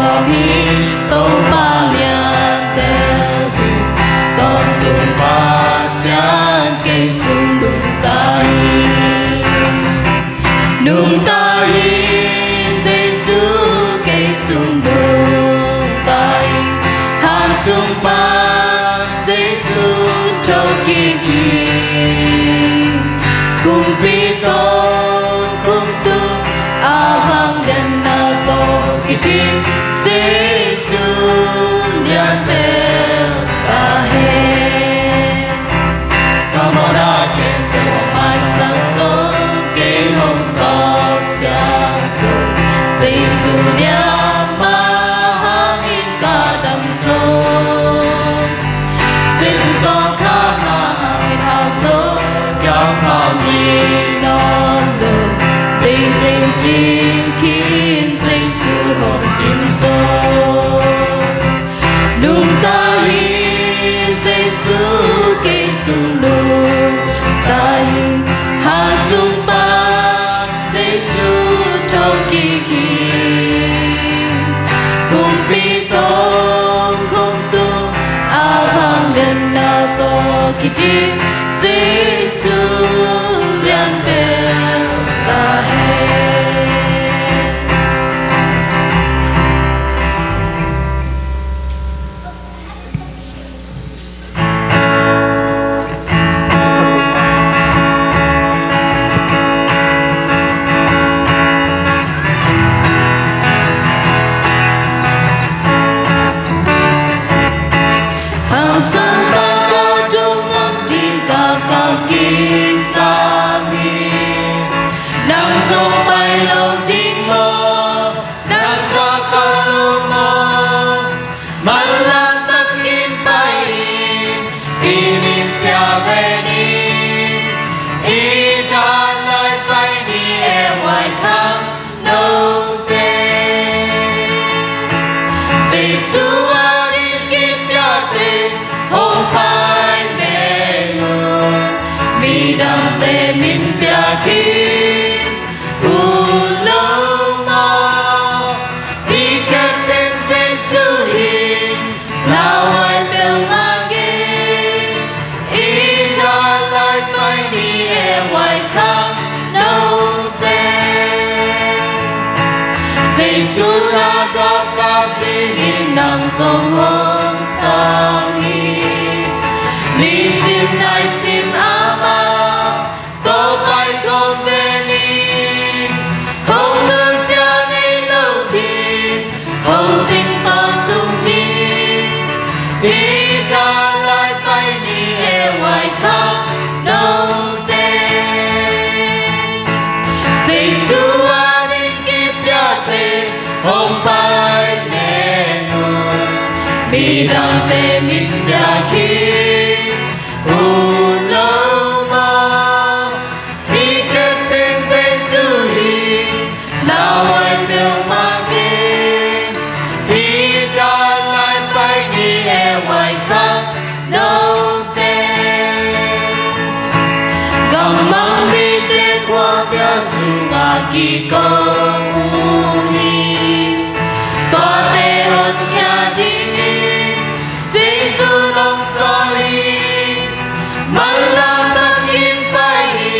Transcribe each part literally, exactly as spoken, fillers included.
Amen. Topa lian bel hi, tawntung Pasian kei sung nungta hi. Nungta hi, Jesu kei sung nungta hi. Hang sung pan Jesu thokik hi. Kumpi tawh khum tung a vangliatna tawh kidim Jesu lian bel ta hen. Ka mawhna khempeuh a maisak zong, kei hong sawp siang zong, Jesu lian mah hangin ka dam zaw. Jesu zawhkhak mah hangin hau zaw, kiang thau mi nawn lo, teitei cing khin Jesu hong dim zaw. Nungta hi, Jesu kei sung nungta hi. Hang sung pan Jesu thokik hi. Kumpi tawh khum tung a vangliatna tawh kidim Jesu lian bel ta hen. Hang sung pan ka dong ngam ding ka kap kisam hi. Nang zong pai lo ding maw? Nang za ka lo maw? Manlang takin pai in, i min pia ve ni. I than lai pai ni e, huai khang note. Jesu adingin kipiate hong pai meng un, midangte min pia khin un lo maw? I Captain Jesu hi, lauhuai peuhmah gen. I than lai pai ni e, huai khang note. Jesu na daptak dingin nang zong hong sam hi. Nisim naisim amah tawh pai khawm ve ni. Hong nusia ngei lo ding, hong cing tawntung ding. I than lai pai ni e, huai khang note. Jesu adingin kipiate hong pai meng un, midangte min pia khin un lo maw? I Captain Jesu hi, lauhuai peuhmah gen. I than lai pai ni e, huai khang note. Gam mang mite khuapia sungah kikawm uh hi. Tuate honkhia dingin Jesu nong sawl hi. Manlang takin pai ni,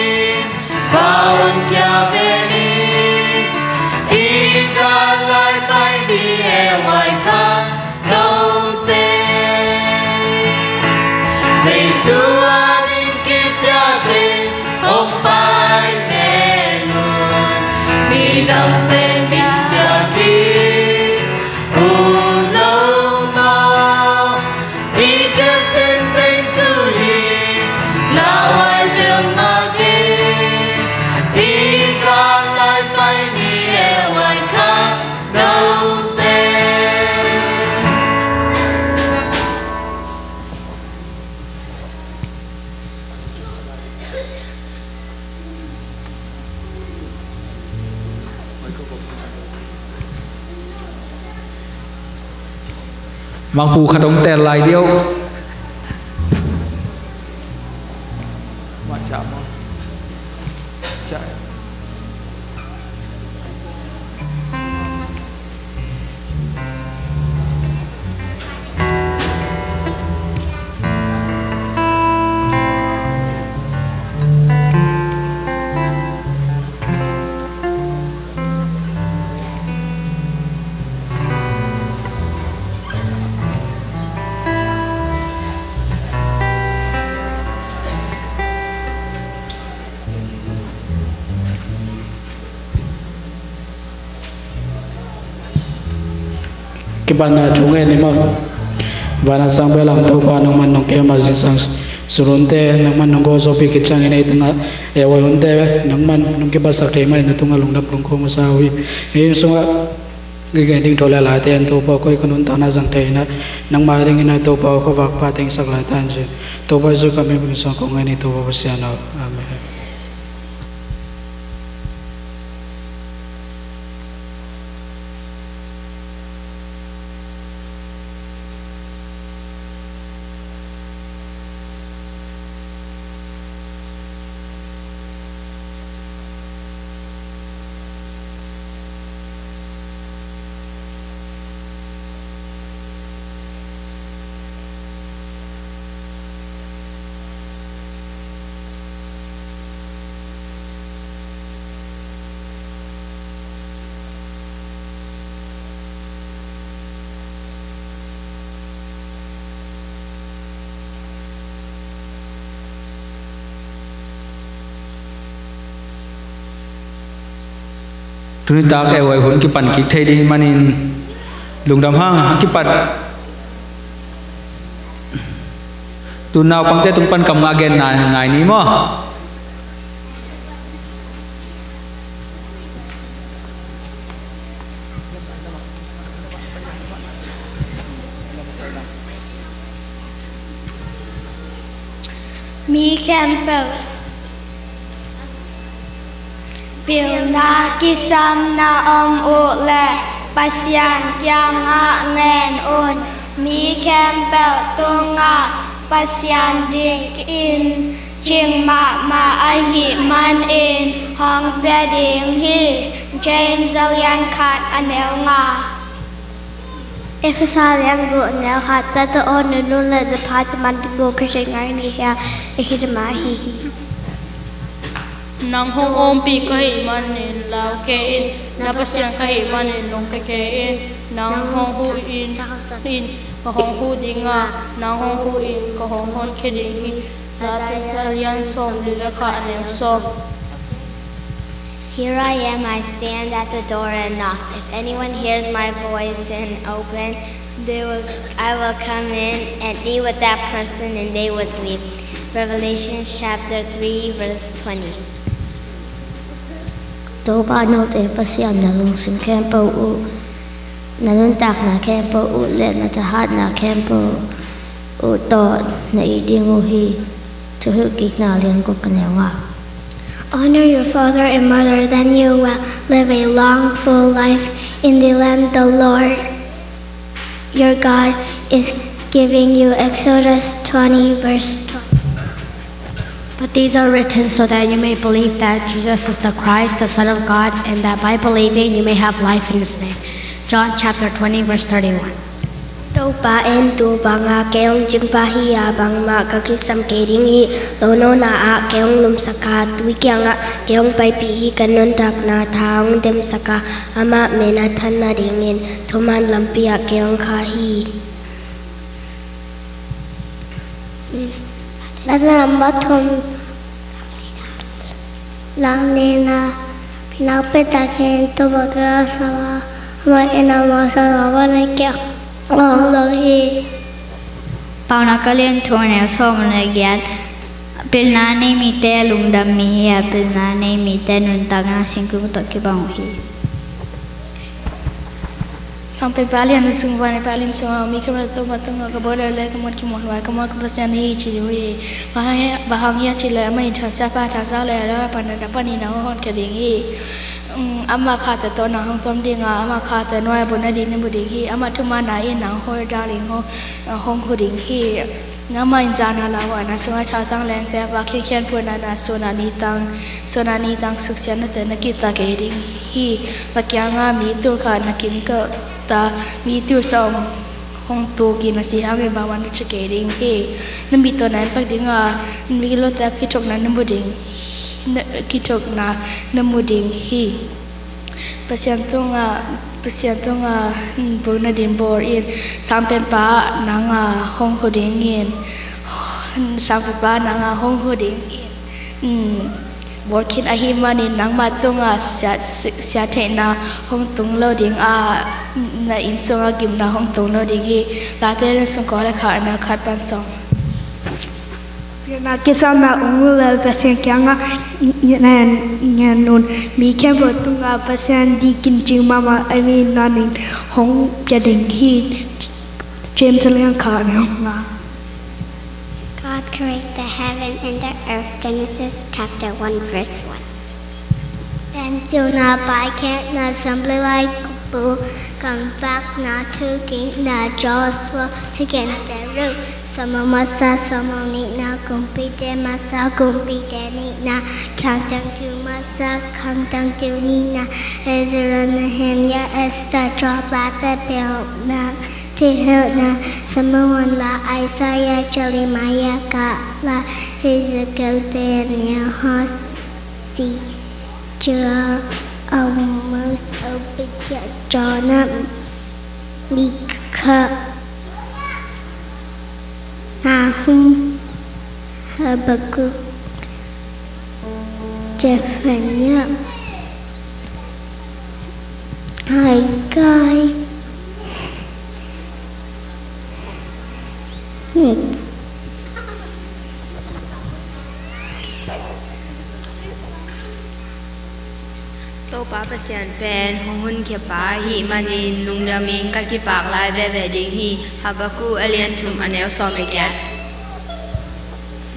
va honkhia ve ni. I than lai pai ni e, huai khang note. Jesu adingin kipiate hong pai meng un, midangte min pia khin un lo maw? I Captain Jesu hi, lauhuai peuhmah gen. I than lai pai ni e, huai khang note. Mangpu khat hong teel lai diau. Kipatna thu ngen ni maw. Vana sang belam Topa nangman nong kem a zingsang sung hunte nangman nong gawh zawpi khit ciangin ei tungah ei huai hunte nangman nong kipatsak thei mah in na tungah lungdam kong ko masa uh hi. Hih sungah gige ding tho le laite in Topa koi ka nuntakna zang thei inah nangmah dingin ah Topa khuavak pha tengsak lai ta in ci. Topa Jesu ka min bangin sung kong ngen hi Topa Pasian aw. Amen. Tuni tak ei huai hun kipan kik thei ding manin lungdam hang a kipat tu naupangte tung pan kam ngah genna ngai ni maw? Mi khempeuh pilna kisam na om uh leh Pasian kiangah ngen un. Mi khempeuh tungah Pasian dikin cing mahmah ahih manin hong pia ding hi. James a lian khat a neu nga. Efesa a lian guk a neu khat. Tate aw, na nu le na pa tungah man ding uh ka hih ngai ni hi a, hih mah hi hi. Nang hong ompih ka hih manin lau kei in, na Pasian ka hih manin lungkia kei in. Nang hong huh in, in ka hong huh ding a, nang hong huh in ka hong honkhia ding hi. Late a lian sawmli le khat a neu sawm. Here I am, I stand at the door and knock. If anyone hears my voice and open, they will, I will come in and eat with that person and they with me. Revelation chapter three, verse twenty. Topa note Pasian na lungsim khempeuh uh, na nuntakna khempeuh uh le na thahatna khempeuh uh tawh na it ding uh hi. Thuhilhkikna lian guk a neu nga. Honor your father and mother, then you will live a long, full life in the land the Lord your God is giving you. Exodus twenty, verse twelve. But these are written so that you may believe that Jesus is the Christ, the Son of God, and that by believing you may have life in his name. John chapter twenty, verse thirty-one. Topa in, tu banga kei hong cingpah hi a, bangmah ka kisam kei ding hi. Lo nona ah kei hong lumsak a, tui kiangah kei hong paipih hi. Ka nuntakna tha hong demsak a, amah min a than nadingin thuman lampi ah kei hong khah hi. Late namba thum. Langneihna. Nakpi takin Topa ka sa a, amah in amah sa a, amah na kiang awng lo hi. Paunak a lian thum a neu sawm le giat. Pilna nei mite lungdam mi hi a, pilna nei mite nuntakna singkung tawh kibang uh hi. Sangpenpa lian a sung, vanglipa lim sungah mi khempeuh Topa tungah ka bawl leh ka muan kimuanhuai, ka muan ka Pasian ahi hi ci ding uh hi. Bang hang hiam cih leh amah in thasiapa thazak le a leh a pan a na panin na hong honkhia ding hi. Um, amah khate tawh na hong tom ding a, amah khate nuai a bu nading na mu ding hi. Amah thumanna in na hong hawldam ding, hong, hong huh ding hi. Nangmah in zan a lauhuaina sungah thautang lengte, va khinkhian phunna na sun a nitang, sun a nitang suksiatnate na kihta kei ding hi. Va kianga mi tul khat na kimkawh ta, mi tul sawm hong tukin a si hangin bangmah na ci kei ding hi. Na mit tawh na inpak ding a, na migilote a kithokna na mu ding, na, kithokna na mu ding hi. Pasian tungah, Pasian tungah, mm, buk nading bawl in, Sangpenpa nang a hong huh dingin, Sangpenpa nang a hong huh dingin, mm, bawl khin ahih manin nangmah tungah sia, sia, siatheihna hong tung lo ding a, na inn sungah gimna hong tung lo ding hi. Late lian sung kua le khat na khat pan sawm. Biakna kisapna ung le Pasian kiangah ngen, ngen un. Mi khempeuh tungah Pasian dikin cing mahmah ahih manin hong pia ding hi. James lian khat, neu nga. God created the heaven and the earth, Genesis chapter one, verse one. Pen Jonah pai khe na samble vai kupu, kam vak na thu king na Joshua, thu ken te ru, Samuel masa, Samuel ni na, kumpi te masa, kumpi te ni na, khang tang tu masa, khang tang tu ni na, Ezra, Nehemiah, Esther, Job, Late, Biakna, Thuhilhna, Samuel la, Isaiah, Jeremiah, Kah la, Ezekiel, Daniel, Hosea, Joel, Amos, Obadiah, Jonah, Micah, Nahum, Habakkuk, Zephaniah, Haggai. Topa Pasian pen hong hunkhia pa ahih manin lungdamin ka kipak lai veve ding hi. Habakkuk a lian thum, a neu sawm le giat.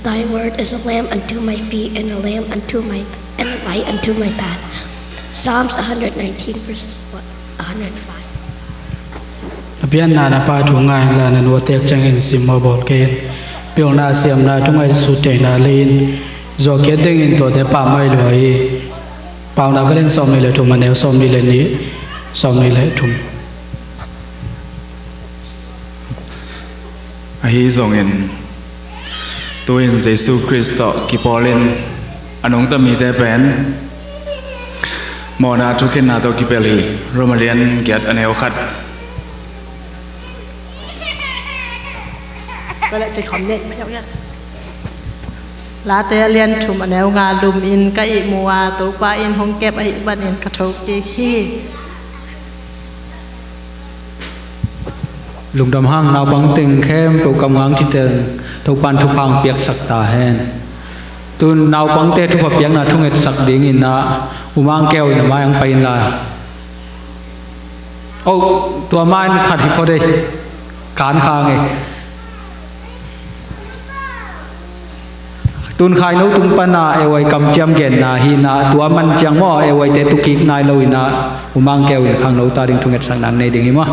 Thy word is a lamp unto my feet and a lamp unto my and a light unto my path. Psalms a hundred nineteen, verse a hundred five. Na pianna na pa thu ngai inla, na nu a tek ciangin simmawh bawl kei in. Pilna siamna, thungaihsut theihna lei in. Zuak khiat dingin tuate pammaih lua hi. Paunak a lian sawm nih le thum, a neu sawm nih le nih, sawm nih le thum. Ahi zongin tu-in Jesu Khrist tawh kipawlin a nungta mite pen mawhna thukhenna tawh kipel hi. Rom a lian giat, a neu khat. Late a lian thum, a neu nga, lumin ka ihmu a, Topa in hong kep ahih manin ka thokik hi. Lungdam hang. Naupang teng khempeuh kam ngang ci teng Topan thupha piaksak ta hen. Tun naupangte thupha piakna thungetsak dingin ah U Mang Keu in a mai ang pai inla. Oh, tua man khat hi phot ei. Kan khang ei. Tun Khaino tung pana A Y kamciam genna hi na, tua man ciang maw, A Y te tukik nai lo in ah, U Mang Keu in khangno ta ding thungetsakna nei ding hi maw.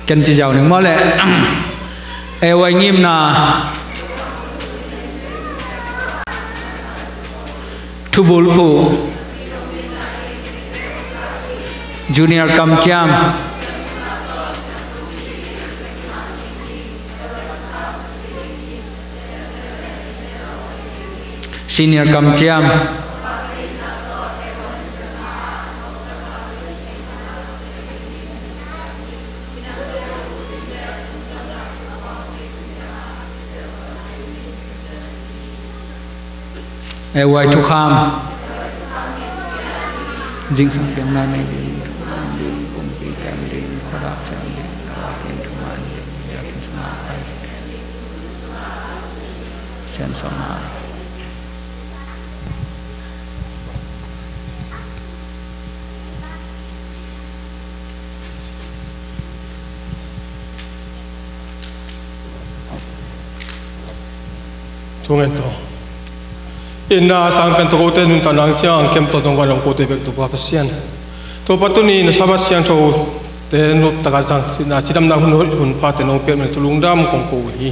Ken ci ziau ning maw leh. A Y ngimna. Thubulphuh. Junior kamciam. Senior kamciam. A Y thukham. Zingsang piakna nei ding, thuman ding, pumpi kem ding, khuadak sem ding, khuadak in thuman ding, biakinn sungah pai. Sian sawmna. Thunget tawh. Inna a sang pen tawh kote nuntakna ciang kem tawh nong van hong kote bek Topa Pasian. Topa tuni na Sabbath siangthote nop taka zang, na cidamna hun, hun pate nong piak min tu lungdam kong ko uh hi.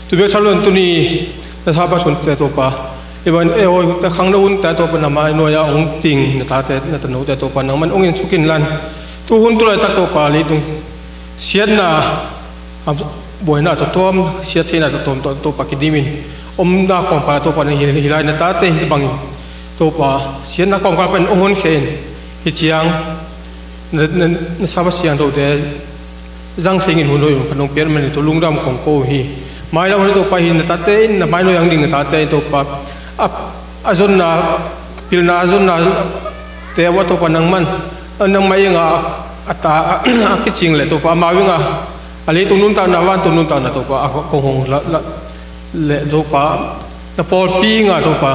Tu bek thalun tuni na Sabbath hunte Topa. I ban e oi hunte khangno hunte Topa na mai nuai-a hong ting na tate na tanote Topa nangman hong in sukin lan. Tu hun tu laitak Topa leitung siatna, a buaina tawh tawm, siat theihna tawh tawm tawh Topa kidimin omna kawmkal ah Topa nang hi, hi lai na tate hi bangin Topa siatna kawmkal pan hong honkhia in, hi ciang na, na, na Sapa siangthote zang thei ngin hun hoih khat nong piak manin tua lungdam kong ko uh hi. Mailam hun Topa hi na tate in, na mainawh ang ding na tate in Topa a, a zonna, pilna a zonna te a Topa nangman, nangmah ing a, a ta a, a kicing le Topa amau ing a, a leitung nuntakna, vantung nuntakna Topa a kong hong la, la, le Topa na pawlpi ing a Topa,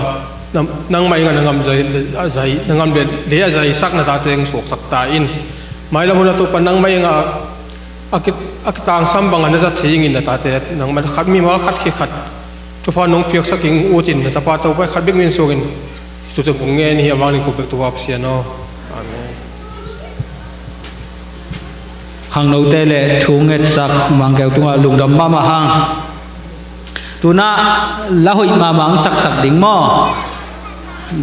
na, nangmah ing a na ngam zai, a zai, na ngam le, le a zaisak na tate ing suaksak ta in. Mailam hun a Topa nangmah ing a, a ki, a kitangsam bang a na zat thei ing in na tate nangmah khat mimal khat khit khat thupha nong piaksak ing ut in na tapa Topa khat bek min suak in. Tutu kong ngen hi a vang ning ko bek Topa Pasian aw. Amen. Khangnote le thu ngetsak Mangkeu tungah lungdam mahmah hang. Tuna la hoih mahmah ang saksak ding maw?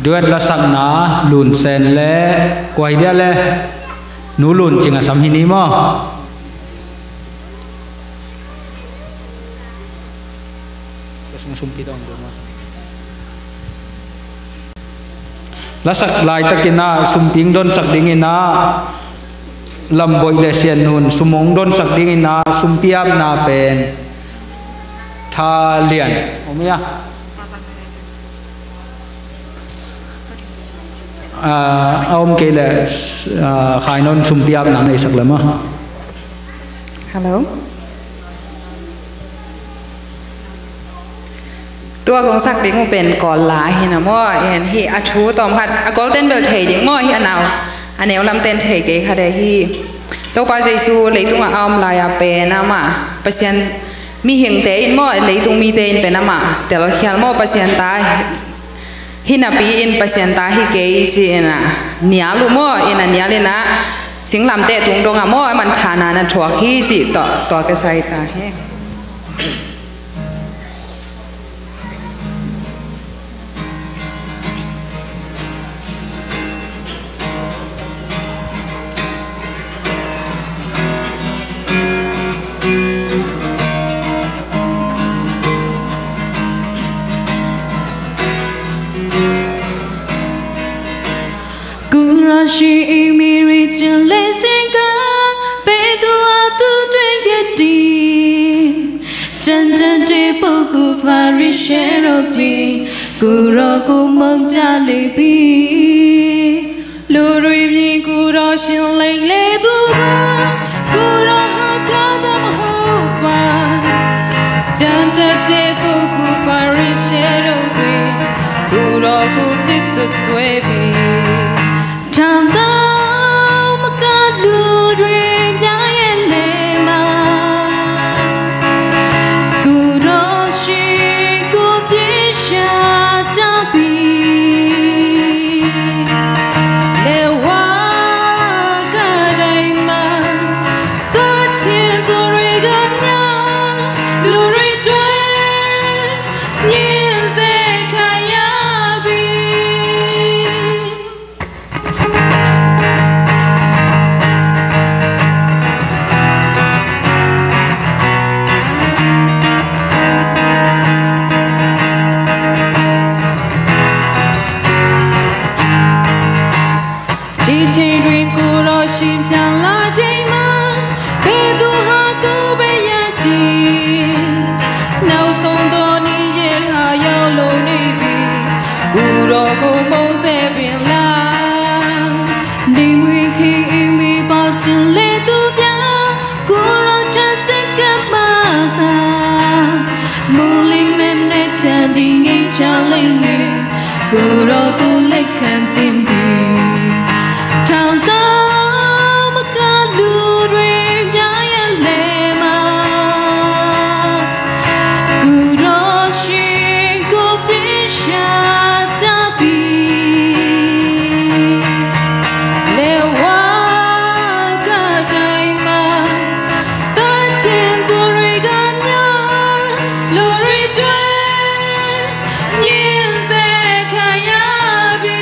Duet lasakna Lun Sen le kua hi dia le Nu Lun Cing a sam hi ni maw? Lasak laitakin ah sumpi hong donsak dingin ah Lamboih le Sian Nun sum hong donsak dingin ah sumpi apna pen Tha Lian om ia. Ah, a om kei le, ah, Khai Nawn sumpi apna neisak le maw? Hello. Tua kong sak ding uh pen Kawl la hi na maw, en hi a thu tawm khat a Kawlten bel thei ding maw hi a nau, a neu lamten thei kei khat e hi. Topa Jesu leitungah a om lai-a pen amah Pasian mihingte in maw, leitung mite in pen amah telkhial maw, Pasian ta hi napi in Pasian ta hi kei ci-in a nial uh maw, in a nial in a singlamteh tung dongah maw, a man thahna na thuak hi cih tawh, tua ka sai ta hi. Kurashi imiri chile seka petu atu twe yeti. Chanta te poku Farisero pi kuro kumong jalebi. Lurui ni kuro shileng le duba kuro hau chadam hopa. Chanta te poku Farisero pi kuro ku tisu swebi. Tang tau maka lurui dai elema. Kuro shi ku tisha tapi. Teaching ring kuro shim tang la jema. Petu hatu beyati. Nau song doni ye ha yau lo ni bi. Kuro ko mong se bin la. Ni mui ki imi pa chin le tu bia. Kuro ta se ka ma ta. Muli men ne ta ding e cha leng e. Kuro tu le kan tim bi. Tang tau maka lurui mya ya le ma. Kuro shi ku tisha tapi. Le wa ka tai ma. Ta chen tu ri ga nya. Lurui twe. Nyin se ka ya bi.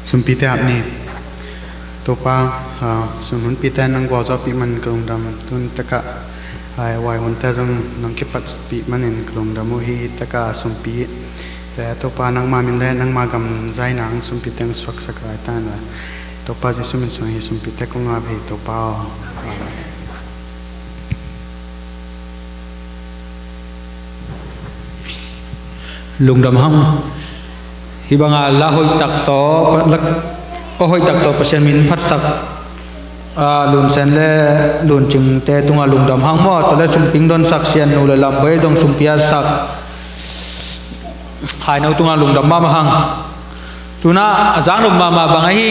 Sumpite ap ni. Topa, ah, sung hunpite nang gualzawhpih manin ka lungdam. Tun takah, ah, huai hunte zong nang kipatpih manin ka lungdam uh hi. Takah sumpite Topa nangma min le nangma gam zaina hang sumpite hong suaksak lai ta na. Topa Jesu min sung hi sumpite kong ap hi Topa aw. Amen. Lungdam hang. Hih banga la hoih tak tawh, la, aw hoih tak tawh Pasian min phatsak, ah, Lun Sen le Lun Cing te tungah lungdam hang maw, tua le sumping donsak Sian Nu le Lam Boi zong sumpiasak, Hai No tungah lungdam mahmah hang. Tunah a zang lum mahmah bang ahi.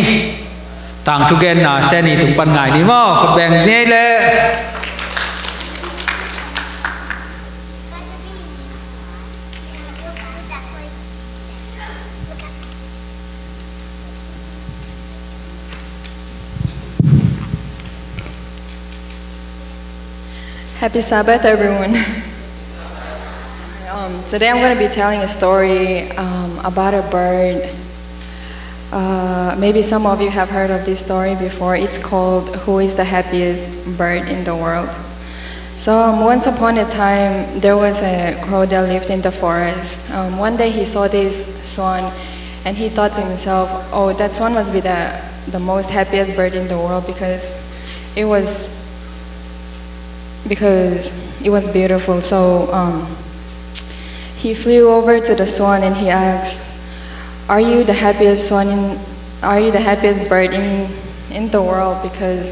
Tangthu genna Sian i tung pan ngai ni maw, khut beng ni le. Happy Sabbath, everyone. Um, today I'm going to be telling a story, um, about a bird. Uh, maybe some of you have heard of this story before. It's called Who is the Happiest Bird in the World? So, um, once upon a time, there was a crow that lived in the forest. Um, one day he saw this swan and he thought to himself, "Oh, that swan must be the, the most happiest bird in the world because it was, because it was beautiful." So, um, he flew over to the swan and he asked, "Are you the happiest swan in, are you the happiest bird in, in the world? Because,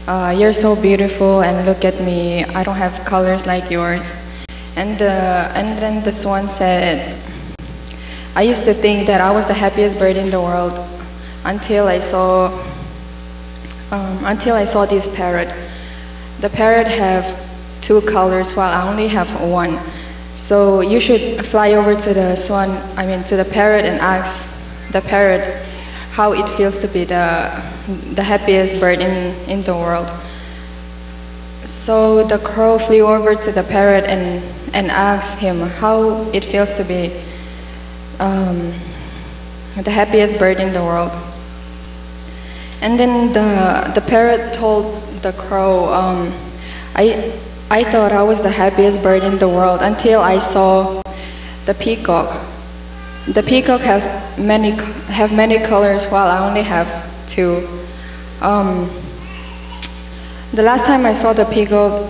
uh, you're so beautiful and look at me, I don't have colors like yours." And the, and then the swan said, "I used to think that I was the happiest bird in the world until I saw, um, until I saw this parrot. The parrot have two colors while I only have one. So you should fly over to the swan, I mean to the parrot and ask the parrot how it feels to be the, the happiest bird in, in the world." So the crow flew over to the parrot and, and asked him how it feels to be, um, the happiest bird in the world. And then the, the parrot told the crow, um, "I, I thought I was the happiest bird in the world until I saw the peacock. The peacock has many c-, have many colors while I only have two. Um, the last time I saw the peacock,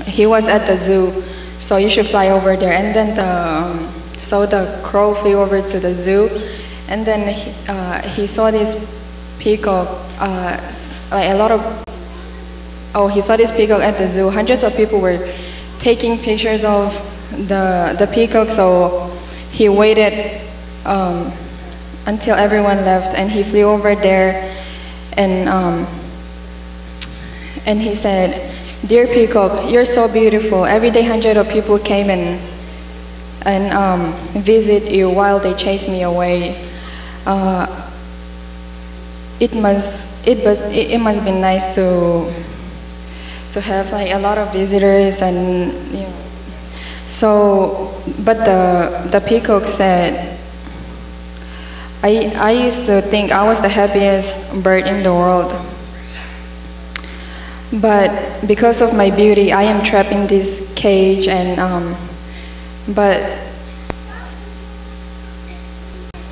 he was at the zoo, so you should fly over there." And then the, um, so the crow flew over to the zoo, and then he, uh, he saw this peacock, uh, s-, like, a lot of, oh, he saw this peacock at the zoo. Hundreds of people were taking pictures of the, the peacock, so he waited, um, until everyone left, and he flew over there, and, um, and he said, "Dear peacock, you're so beautiful. Every day, hundred of people came and, and, um, visit you while they chased me away. Uh, it must, it must, it, it must be nice to, to have, like, a lot of visitors and, you know." So, but the, the peacock said, "I, I used to think I was the happiest bird in the world. But because of my beauty, I am trapped in this cage, and, um, but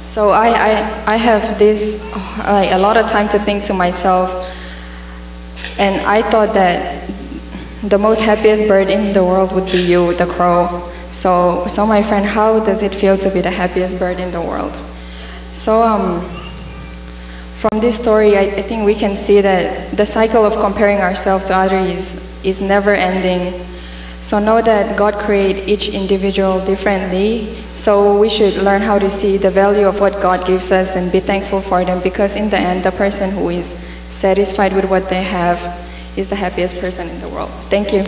so I, I, I have this, like, a lot of time to think to myself, and I thought that the most happiest bird in the world would be you, the crow. So, so my friend, how does it feel to be the happiest bird in the world?" So, um, from this story, I, I think we can see that the cycle of comparing ourselves to others is, is never ending. So know that God create each individual differently. So we should learn how to see the value of what God gives us and be thankful for them, because in the end, the person who is satisfied with what they have is the happiest person in the world. Thank you.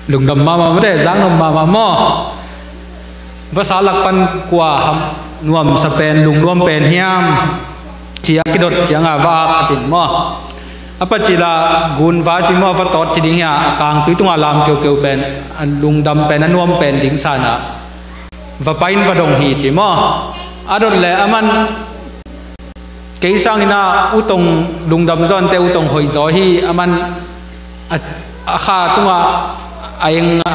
Lungdam mahmah mate, zang nuam mahmah maw. Vasa lak pan kua ham nuamsa pen, lungnuam pen hiam? Cia kidot cianga va ak khatin maw. A pacila gunva ci maw, va tawt ci ding hia, a kangtui tunga lam keukeu pen, a lungdam pen, a nuam pen ding sana. va pai in va dong hi ci maw. A dot le aman kei sangin ah U Tong lungdam zaw inteh, U Tong hoih zaw hi, aman a, a kha tungah a eng a,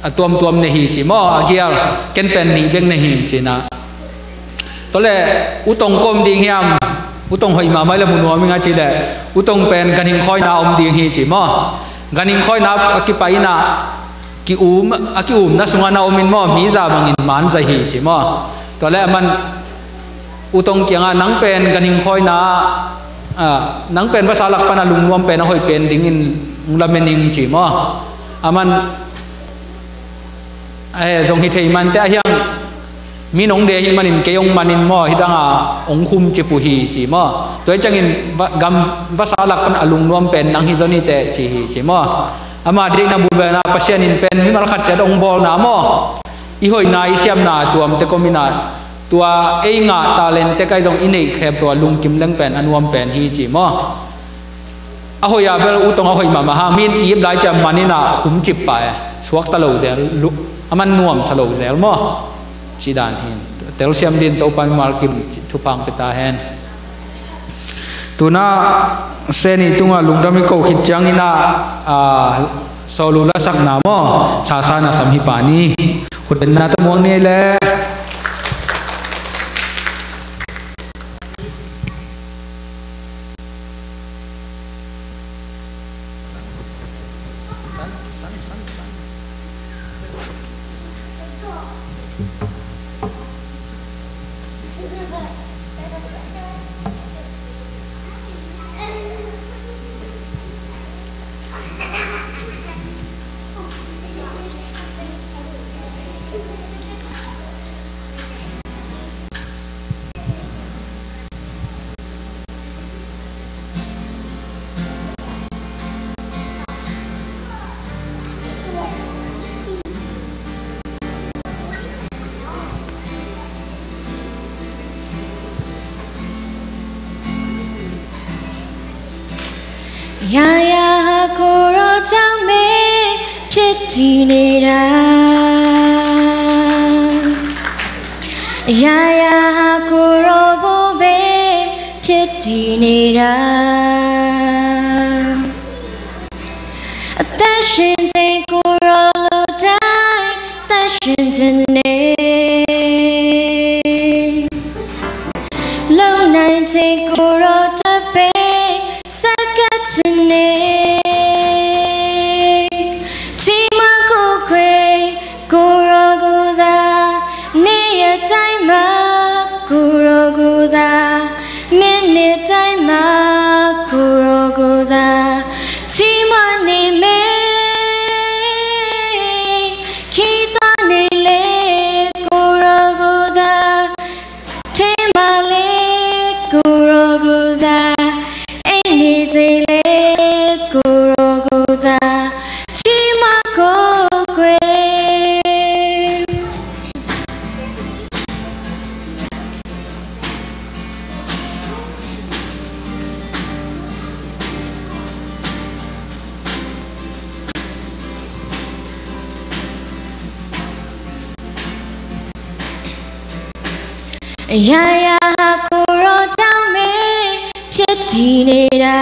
a tuamtuam nei hi ci maw, a gial, ken pen nih bek nei hi ci-in ah. Tua le U Tong kua om ding hiam, U Tong hoih mahmah le mu nuam ing a cih leh, U Tong pen ganhing khawina om ding hi ci maw. Ganhing khawina a kipai in ah, ki-um, a ki-umna sungah na om in maw, mi za bangin man zaw hi ci maw. Tua le aman U Tong kiangah, nang pen ganhing khawina ah, nang pen vasa lak pan a lungnuam pen a hoih pen dingin hong lamen ing ci maw. Aman, eh, zong hi thei mah inteh, a hiang mi nong de hi manin kei hong man in maw, hi dang a hong khum cip uh hi ci maw. Tua hi ciangin va, gam vasa lak pan a lungnuam pen nang hi zaw ni teh ci hi ci maw. Ama deihna bul pen ah Pasian in pen mimal khat ciat hong bawlna maw, i hoihna i siamna tuamte kom in ah, tua ei ngah talent te kai zong i neih khempeuh a lungkim leng pen a nuam pen hi ci maw. A hoih a bel U Tong a hoih mahmah hang, mi in ip lai ciang man in ah khum cip pah e, suakta lo zel, lu-, aman nuamsa lo zel maw. Cih dan hi in, telsiam dingin Topa mimal kim thupha hong pia ta hen. Tu-in ah Seni tungah lungdam i ko khit ciangin ah, ah, sawlu lasakna maw, sasa na sam hi pah ni. Khutbetna tawh muak ni le.ယႃႇယႃႇ ကိုယ်တော်ကြောင့်ပဲ ဖြစ်တည်နေတာ။ ယႃႇယႃႇ ကိုယ်တော်ကိုပဲ ဖြစ်တည်နေတာ။ အသက်ရှင်ချိန်ကိုယ်တော်လိုတိုင်း သက်ရှင်ချင်နေ။ လုံနိုင်ချိန်ကိုယ်တော်အတွက်ပဲ ဆက်ကပ်ချင်နေ။ ချီးမွမ်းကိုးကွယ် ကိုယ်တော်ကိုယ်သာ နေ့ရက်တိုင်းမှာ ကိုယ်တော်ကိုယ်သာ မိနစ်တိုင်းမှာ ကိုယ်တော်ကိုယ်သာ ချီးမွမ်းနေမယ်။ ခီသွားနေလေ ကိုယ်တော်ကိုယ်သာ ထဲမှာလေ ကိုယ်တော်ကိုယ်သာ အိပ်နေချိန်လေ ကိုယ်တော်ကိုယ်သာ ချီးမွမ်းကိုးကွယ်။ အရာရာဟာ ကိုယ်တော်ကြောင့်ပဲ ဖြစ်တည်နေတာ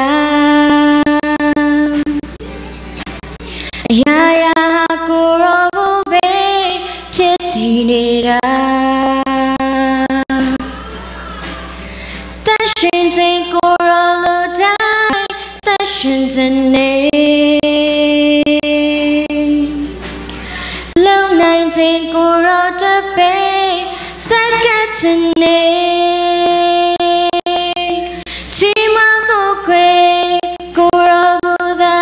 ။ အရာရာဟာ ကိုယ်တော်ကိုပဲ ဖြစ်တည်နေတာ။ သန့်ရှင်းခြင်း ကိုယ်တော်လိုတိုင်း သန့်ရှင်းခြင်းနဲ့ လုံနိုင်ခြင်း ကိုယ်တော်အတွက်ပဲ ဆက်ကပ်ခြင်းနဲ့ ချီးမွမ်းကိုးကွယ် ကိုယ်တော်ကိုယ်သာ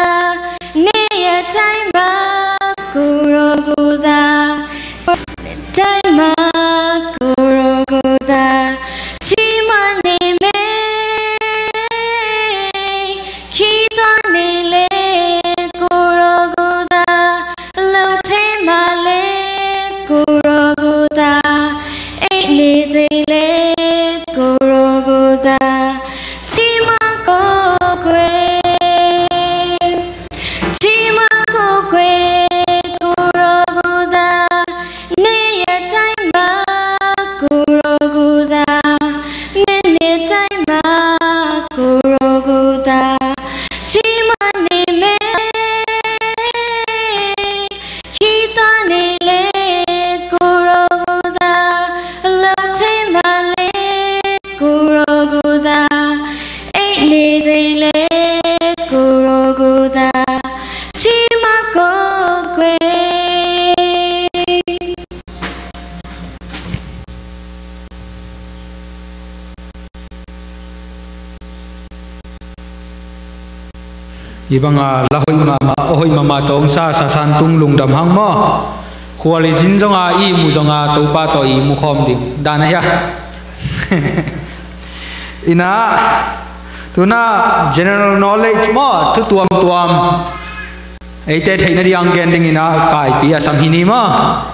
နေ့ရက်တိုင်းမှာ ကိုယ်တော်ကိုယ်သာ တိုင်းမှာ ကိုယ်တော်ကိုယ်သာ ချီးမွမ်းနေမယ်။ ခီသွားနေလေ ကိုယ်တော်ကိုယ်သာ အလုပ်ထဲမှာလေ ကိုယ်တော်ကိုယ်သာ အိပ်နေချိန် Hih banga la hoih mahmah, hoih mahmah tawh hong sa Sa San Tung lungdam hang maw. Khual i zin zonga i mu zonga Topa tawh i mu khawm ding dan ahi a. Inah, tuna general knowledge maw, thu tuamtuam eite theihna ding hong gen ding inah Kaipi a sam hi ni maw.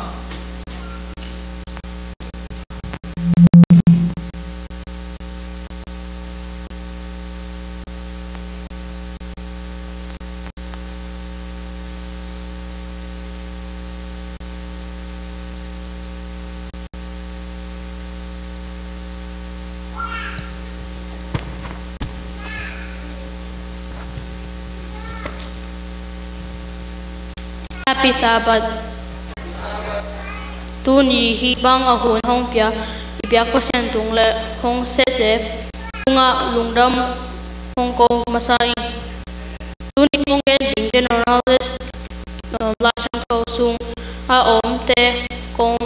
Happy Sabbath. Tuni hih bang a hun hong pia i biak Pasian tung le hong sete tungah lungdam hong ko masa ing. Tuni kong gen ding general knowledge, um, Laisiangtho sung a omte kong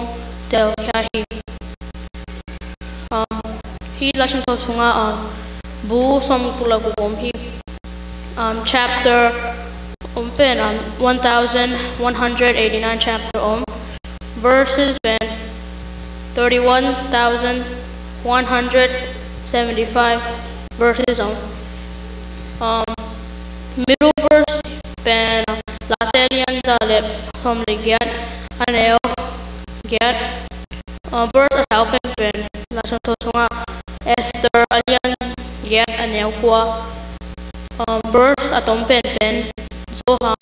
telkhia hi. Um, hih Laisiangtho sungah, um, bu sawmguk le guk om hi. Um, chapter om pen, um, one thousand one hundred eighty-nine chapter om. Verses pen thirty-one thousand one hundred seventy-five verses om. Um, middle verse pen, uh, Late a lian za le sawm le giat, a neu giat. Uh, verse a sau penpen Laisiangtho sungah Esther a lian giat, a neu kua. Um, verse a tom penpen Johan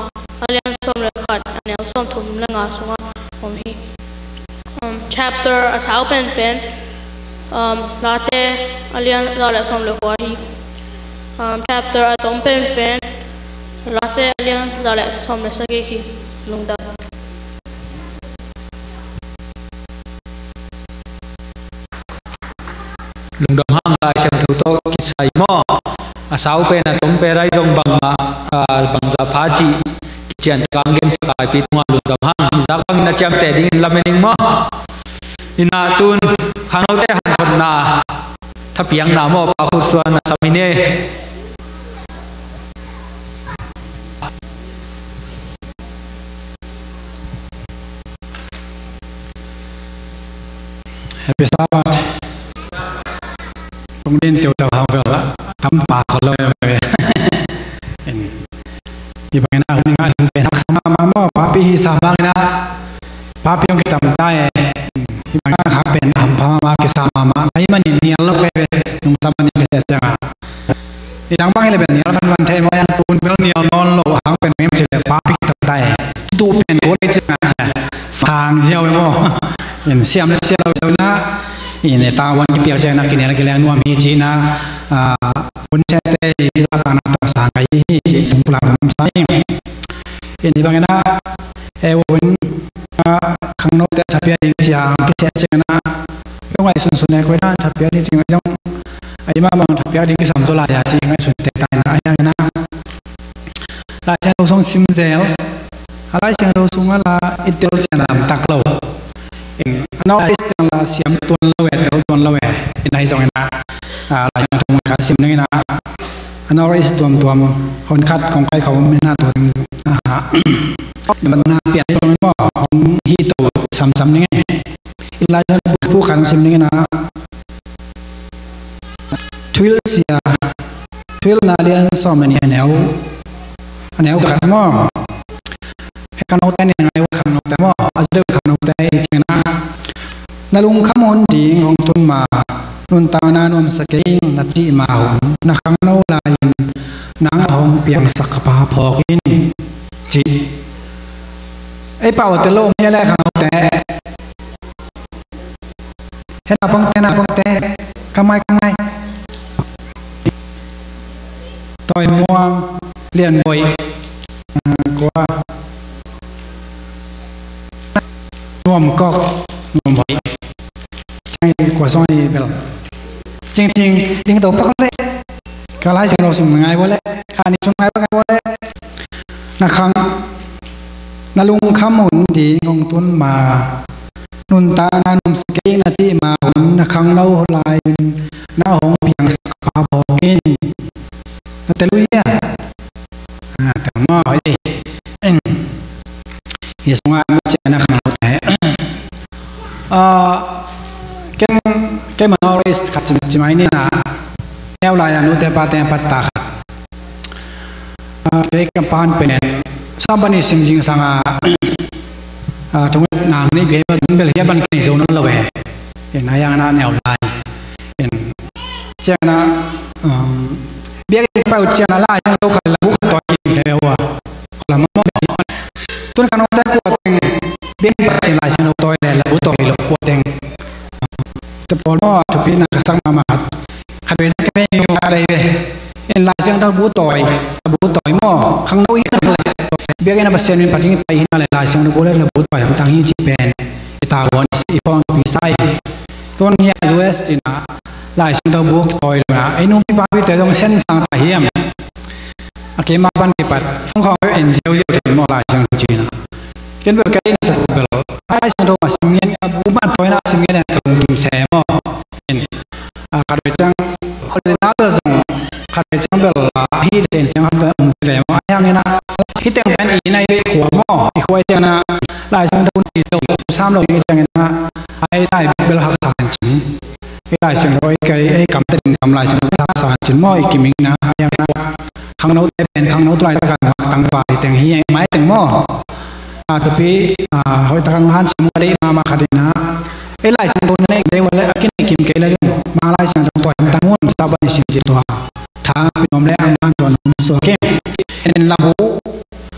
a lian sawm le khat, a neu sawmthum le nga sungah om hi. Um, chapter a sau penpen, um, Late a lian za le sawm le kua hi. Um, chapter a tom penpen Late a lian za le sawm le sagih hi. Lungdam. Lungdam hang, Laisiangtho tawh kisai maw. A sau pen a tom pen rai zong bangmah, ah, bangzah pha cih kician kang gensak a, Kaipi tungah lungdam hang. Hih zak bangin a ciamteh dingin lamen ing maw. Inah tun khangnote hanthotna, thapiakna maw, Pa Khut Suan a sam hi ni. Happy Sabbath. Kong din tiu tau hang vel a tam pa kho lo. Hih bangin a hun i ngah ding pen haksa mahmah maw, papi hih sa bangin a papi hong kitam ta e. Hih bangin a khak pen hampha mahmah, kisa mahmah. Ahih manin nial lo kei ve, nungta manin ka sia ciang a. Hih dang bang hi leh bel nial vanvan thei maw, yang tun bel nial nawn lo hang pen, ngem cih leh papi kitam ta e. Kitu pen ko lei ciang a cia sang ziau e maw. In siam le sia lo ziau na. In e ta wan kipiak ciang na kinial kileng nuam hi ci na. Ah, hun ciangte i zahtakna tawh sang ka hi hi ci tung pulak nuam sa hi. In hih bangin a, e, hun, ah, khangnote thapiak ding ciang kician ciang na, peuh ngaihsun sun e, koi na thapiak ding ci ngaih zong, a, i mah bang thapiak ding kisam zaw lai a ci ngaihsun te tai na, a hiang na. Laisiangtho sung sim zel, a Laisiangtho sung a la i tel ciang lamtak lo. In, a nawk i ciang la siam tuan lo e, tel tuan lo e. In ahi zongin a, a, Laisiangtho mun khat sim dingin a, a nawk i tuamtuam hun khat kong kai khawm in a, tua ding, a, na pian tuan maw, hong hi to samsam ding e. In Laisiangtho bu khat sim dingin a, Thuhilhsia, Thuhilhna lian sawm le nih, a neu, a neu khat maw. Hih khangnote nih, a neu khangnote maw, a zute khangnote i cihna. Na lungkham hun ding hong tun ma, nuntakna nuamsa kei ing na cih ma hun, na khangno lai-in nang a hong piangsak ka Pa phawk in, ci. Ei pau te lo mi le khangnote. Hena pongte, na pongte. Kamai, kamai. Toi Muang, Lian Boih. Ah, kua. Nuam Kok, Nuam Hoih. Ciang i kua song i bel. Cing cing, ding to pak le. Ka Laisiangtho sung ngai bo le. Ka ni sung ngai bo ngai bo le. Na khang, na lungkham hun ding hong tun ma, nuntakna nuamsa kei ing na cih ma hun, na khangno lai-in na hong piangsak Pa phawk in. Na tel uh hia? Hi sungah mu ciang na khangnote. Ah, ken, ken memories khat cim, cimai ni na. Neu lai a nute pate a patta khat. Ah, kei ka pan pen. Sa bani sim jing sanga. Ah, thunget nang ni bia ma dun bel hia ban kei zo na lo e. Ken a yang na neu lai. Ken ciang na, um, bia kei pa ut ciang na lai ciang lo khat la bu khat toi kei ua. Lam mo. Tun khangnote kua teng, biak pa cin Lai Siangtho tawi le labu tawi lo kua teng. Te pawl maw, a thupi na ka sak mahmah khat. Khat vei sak ka nei mi khat ahi ve. En Lai Siangtho bu tawi, labu tawi maw. Khangno i na Lai Siangtho tawi. Biakinn a Pasian min phat ding i pai hi na le Lai Siangtho bu le labu tawi hamtang hi ci pen. I tavuan i pawng thupi sa hi. Tun hi a U S cina Lai Siangtho bu tawi lo na. Ei nungpi papite zong sen sang ta hiam. A keima pan kipat phone khawng en ziauziau thei maw Lai Siangtho cina. Ken bel ka inn tak bel Lai Siangtho a sim ngen, a bu mah tawina a sim ngen a ka lungkim se maw. In, a, khat vei ciang, khat vei na bel zong, khat vei ciang bel, a, hi ten ciang khat vei um ve maw. A hiang ina, hi teng pen i nai vei khua maw, i khua ciang na, Lai Siangtho ni lo, sam lo i ciang ina, a i lai bel haksa kan cing. Ei Lai Siangtho ei, ei kam te ding kam Lai Siangtho haksa cin maw i kiming na, a yang na khangno te pen khangno tu lai ta kan mak tang pa i teng hi, ei mai teng maw. A tupi, a, hoi ta kan han sim ka dei mama khat ina. Ei Lai Siangtho na nei dei wale a kin kim kei la jong. Ma Lai Siangtho tua tang un sa ba ni sim ji tua. Tha pi nom le ang han tua nom so ke. En labu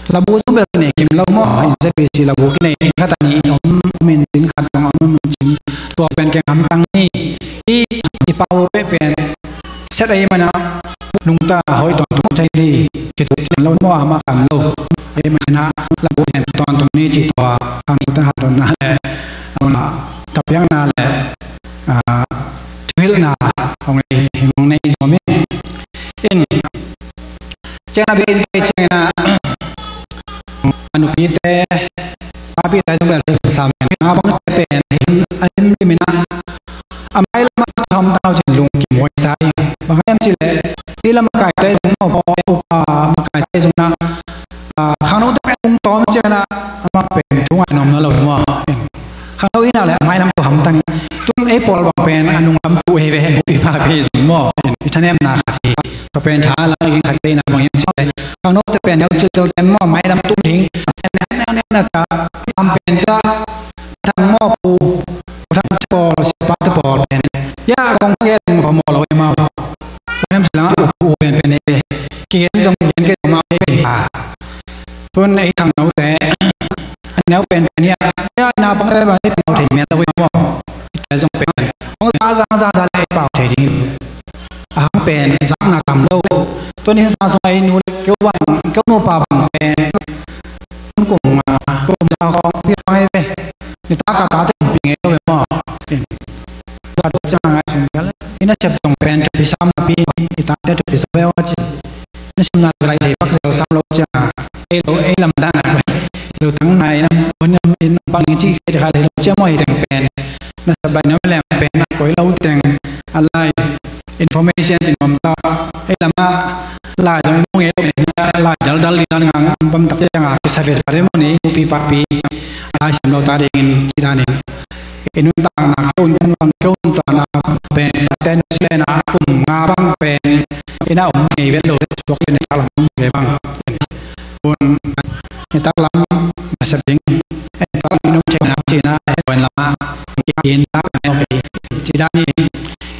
Labu zong bel kinei kim lo maw, in Z B C labu kinei khat a ni om, min cin khat zong om, min cin tua pen keng hamtang ni. I, i pau peh pen set ahi mana nungta hoih tawntung thei li kituk kim lo maw, ama kam lo. Ahi mana labu pen tawntung ni ci tua khang ta hat donna le, ama tapiakna le, a, thuhilhna hong nei, hong nei nuam in. In Ciang a biakinn pai ciangin a, a nupite, papite zong bel thil sam in. Nga bangte pen a him, a him limin a, a mailam a hamtang cin lungkim huai sa ing. Bang hiam cih leh, hih lam makaite zong maw, upa makaite zong na, a, khangnote pen ung tawm ciangin a, amah pen thu ngai nuam na lo maw. Khangno ina le a mailam tua hamtang in. Tun ei pawl bang pen a nunglam tu ei ve, pi pa pi zong maw. I thanemna khat hi. Tua pen tha la ging khat teina bang hiam cih le. Khangnote pen neu cilcil ten maw mailam tu ding. Neu neu neu na ta lam pen ta thang maw pu. Pu thang te pawl, siapa te pawl pen. Ya kong ka gen maw maw lo ei maw. Hiam cih le u pu pen pen ei. Kigen zong kigen kei zong maw ei. Tun ei khangnote a neu penpen hi a, a na bang le bang i pau thei mel lo hi maw. I te zong pen hong za za za za le i pau thei ding hi lo. A hang pen zakna tam lo. Tun in sa sung a i nu le keu bang, keu nupa bang pen kum, a, kum za khawng pi bang hi ve. Ni ta ka ta te pi ngei lo ve maw. Tua tua ciang a ngai sung kal. I nasep zong pen thupi sam a pi, i tate thupi sa ve aw ci. Na simna lai thei pak zel sam lo ciang a. Ei lo, ei lam dan a. Lo tang nai na, un in bang ci khe kha lo ciang maw hi teng pen. Nasep bai na lem pen na koi lo teng. A lai information tin om ta. Ei lam a lai zong i mu ngei lo pen hi a lai dal dal ding dan ngang um bam tak ciang a. Kisa vet pha de maw ni, pi pa pi. A lai sim lo ta ding in ci dan in. I nuntakna, kei nuntakna, kei nuntakna pen, ten sen a kum nga bang pen, ina om ngei vet lo, suak pen nitak lam om ngei bang. Kun nitak lam nasep ding, nitak lam i nuntakna cina, pen lama, i kin ta, ok, ci dan ni,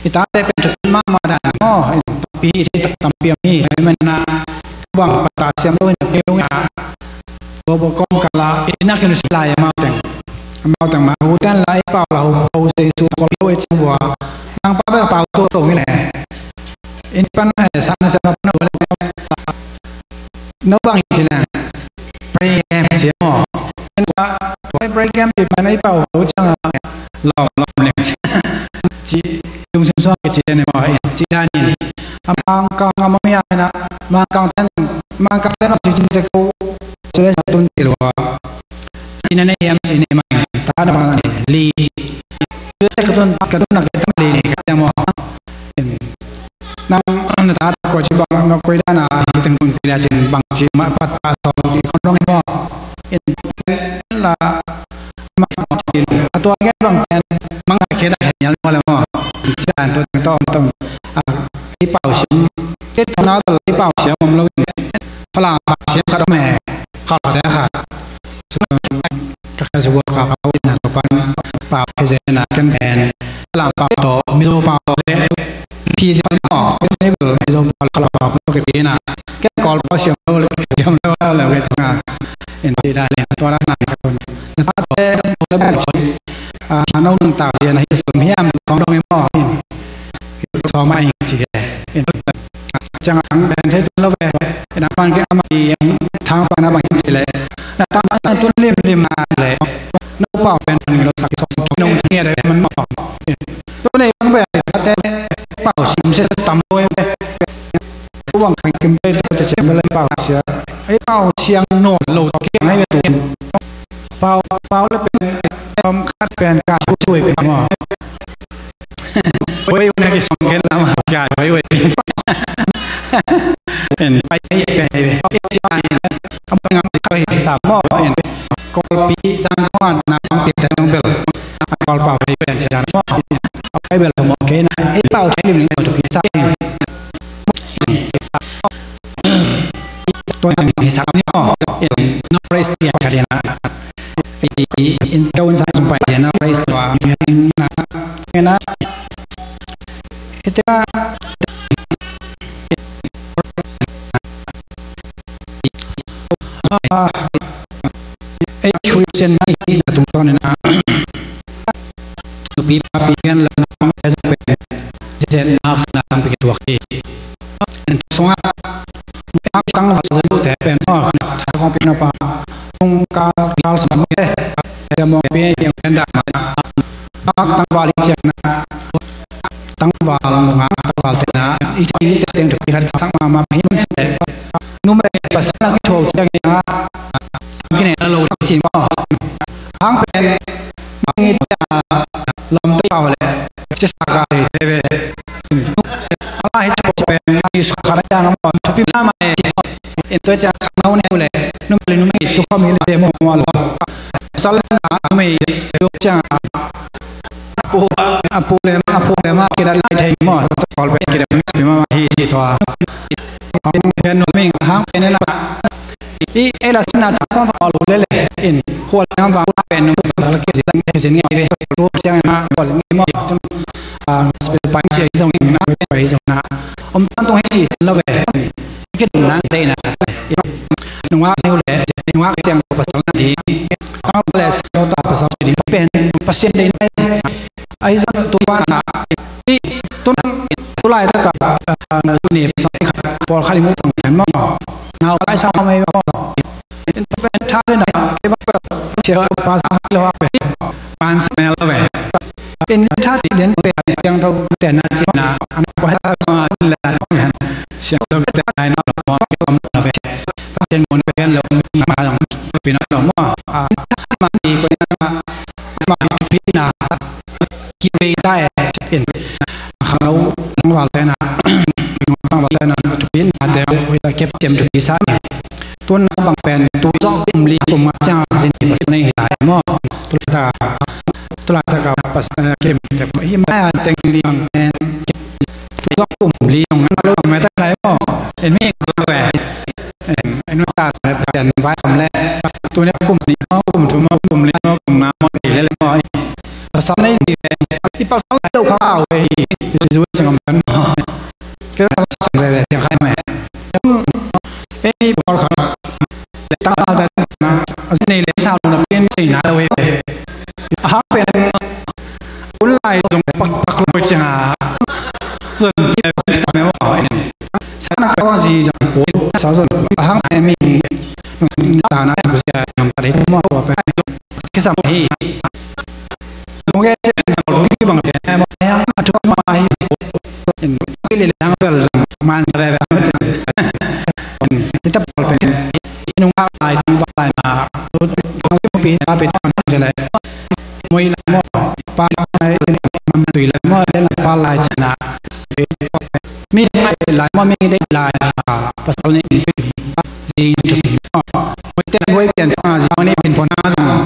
i tate pen thut mama dan, oh, tampi, tampi, tampi, mana, bang pata siam lo, ina, kei nuntakna, Bo bo kawmkal ah i na khin uh si lai amau teng. Amau teng mah hu ten la ei pau la hu, hu sei su kawm lo ei cing bua. Nang pa bek a pau tu lo hi leh. In pan, eh, sa na sa na pan uh leh. No bang hi ci leh. Break game ci maw. In pa, tua ei break game ci pan ei pau hu ciang a. Lawm, lawm leng ci. Ci, lungsim suak ci leh maw, ci dan in. A Mangkang a mami a na, Mangkang ten, Mangkang ten a ci cin te ko. Cule sa tun ti lua. Ina nei hiam ci nei mai. Ta na bang ni li. Cule ka tun, ka tun na ke ta li ni ka mo. Nang na ta ko ci bang na koi da na hi teng tun pi la cin bang ci ma pat ta so di kon rong mo. In a, ma, a tua gen bang pen mang a khen a khen yal mo le mo. Ci dan tua teng tawh om tawh, a, ei pau siam. Kei tua na tawh ei pau siam om lo in. Falam pau siam khat om e. Khat khat e khat. Ka khen sua ka pau in a tua pan pau khe zen a ken pen Falam pau tawh Mizo pau tawh le phi zen maw, Mizo pau le Falam pau tawh kipia in a, ken Kawl pau siam lo le siam lo le ke cang a. En ti da le tua na na ka tun na ta tawh le bang ci a, no nung tak zen a hi sum hiam kong dong e maw in. Sawm a ing ci he. Ciang ang ben thei lo ve. Na pan ke ama i ang thang pan a bang ci le. Na tang pan tun lim lim na le. No pau pen ni lo sak sawm ki nong ci nge de man maw. Tu nei bang ve te pau sim se tam lo ve. Tu bang kan kim be te cem le pau sia. Ei pau siang no lo ki ang hai ve tu. Pau, pau le pen, um, khat pen ka su su e pen maw. Wei wei na ki song ken lam ha ka wei wei pen. En pai ei pen ei. Ei ci an. Am pen ngam ko hi sa maw en. Kol pi jang ko an na am pi te nong bel. Kol pau ei pen ci an maw. Ei bel mo ke na. Ei pau te lim lim to pi sa. Tua in hi sak ni maw. In no raise tian khat in a. In kau in sang sung pai tian no raise tua. In a. In a. Ita. Ah. Ei Christian na hi na tung tawn in a. Nupi papi gen lo na ong es pen zen nak sina tang pi tuak hi. En sunga nak tang val zen te pen maw, tha kong pi na pa ong kal kal sam te. Te mong pi yang pen da ma. Nak tang val i ciang na. Tang val mong a tang val te na. I teng te teng te pi khat sak ma ma hi nun se. Numei pasal a kithuah ciangin a, tang kine a lo ding ci maw. Hang pen, bang i tia, lam te pau le, ci sa ka le se ve. Ama hi thuah pen, i su kha na yang maw, thupi na ma e. In tua ciang kha na hu ne hu le, numei le numei, tu kham hi le maw maw lo. Pasal na, numei, tua ciang a, Apu, apu le ma, apu le ma, kidat lai thei maw, tawlpek kidat mai ma hi ci tua. Hong pen nuam ing hang pen na. I, ei la sin na chang kong fa lo le le. In, hual ngam vang la pen nung la kizin, kizin ngai ve. Ru siang ma, hual ngai maw. Ah, gospel pai ci zong na, pai zong na. Om tan tong hi ci lo ve. Kidon na, dei na. Nungak ni hu le, nungak siang ko pasal na di. Tang le, siang ta pasal di. Pen, pasal dei na. Ai zan tu ba na. I, tun, tu lai ta ka, ah, ni pasal ni khat, pawl khat i mu tang ken maw. Nau lai sa mai maw. In pen tha le na, ke ba, siang pa sa lo ha pe. Pan sa mel ve. In tha ti den pe siang tho te na ci na an pa ha ma le na han siang tho te na na lo mo ke om lo ve. Ten mon pe lo ma long pi na lo mo. A ma ni ko na ma pi na ki ve ta e in. Khau nang val te na nang val te na tu pi na te oi ta kep cem tu pi sa. Tun bang pen tu zong kum li kum nga ciang zin hi pasal nei hi lai maw. Tu lai ta, tu lai ta ka pasal, eh, kim hi mai an teng li bang pen tu zong kum li zong na lo mai ta lai maw. En mi ko ve. En, en ta lai pen vai om le. Tu ne kum li maw, kum thum maw, kum li maw, kum nga maw, li le maw. Pasal nei hi ve. I pasal lo kha au ve hi. Zui sing om kan maw. Ke pasal ve ve tiang khai mai. Ei, pawlkhat tang a ta na a zi nei le sa lo na pen sei na lo e. A hang pen un lai zong pak pak lo ciang a zon fi sa me mo. Sa na ka zi zong ko sa zon a hang pen mi ta na ko sia yang pa de mo ko pen kisam hi. Nong e chen zong lo ki bang pen mo yang a tu ma hi. In ki le lang bel zong man sa ve ve. In ita pawl pen i nung a lai tang va lai ma. Tang pi na pe tang se lai. Mo i lai mo pa lai mam tui lai mo le la pa lai china. Mi lai mo mi dei lai pasal ni. Zi tu pi mo. Mo te wai pian sa zi mo ni pin pon na zong.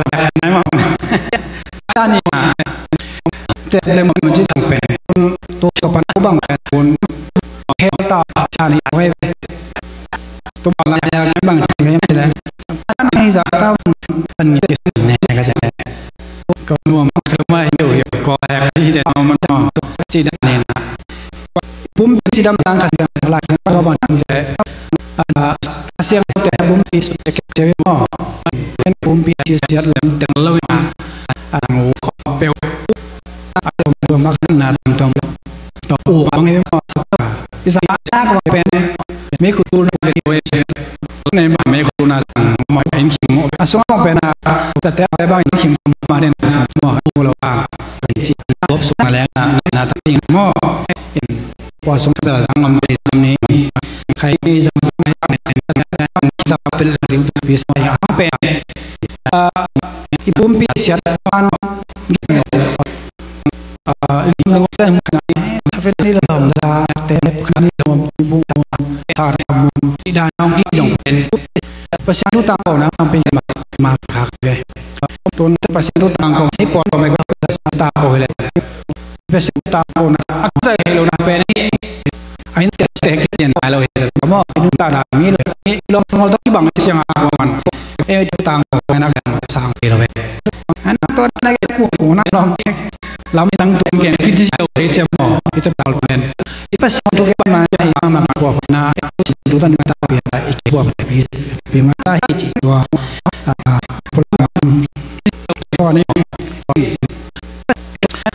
lek nai mah. Sa ni na. Te le mo ci sang pen. Tu ka pan u bang pen kun. Khel ta sa ni wei. Tu bang la ya bang ci ngai le. Sa ni za ta pan ni ne ka se. Ka nuam ka ma hiu hiu ko la ya ka ci te no man no. Ci da ni na. Pumpi cidam tang ka siang lai ka ban le. A siang te pumpi su te ke te mo. En pumpi ci siat lem teng lo na. A ngu ko peu. A tom tom mak na tom tom. To u bang e mo. Isa na ko pen. Meikhu tul na ka ni we. Ne ma meikhu tul na sang ma in khing mo. A sung mo pe na ta te a bang in khing ma den na sang mo. Mu lo a. Ci lop sung na le na na ta ting mo. In pua sung ta sang am pe sam ni. Khai ni sang sang ni. Sa pe la liu tu pi sa ya pe. A, i pumpi siat pan. A, i lim lo te hum khana, thapen ni lo hum da, te hep khana ni lo hum, bu hum, thar hum, i dan hong hi jong pen. Pasian thu tangko na, hong pen ma, ma kha ve. Tun te Pasian thu tangko, ni pua ko me ko, Pasian thu tangko le. Pasian thu tangko na, a kuzai lo na pen ni. A in te te ke tian nai lo he ta mo, i nuntakna mi le, i lawm ngol tawh kibang siang a kuaman. E, i thu tangko na, na sang ke lo ve. An to na ke ku ku na lawm. Lam i tang tum ken ki di lo he che mo, i ta tal pen. I Pasian thu ke pan na, i ma ma kua na, i thu ta ni ta pi, i kua pi, pi ma ta hi ci tua. A, pula. Tua ni.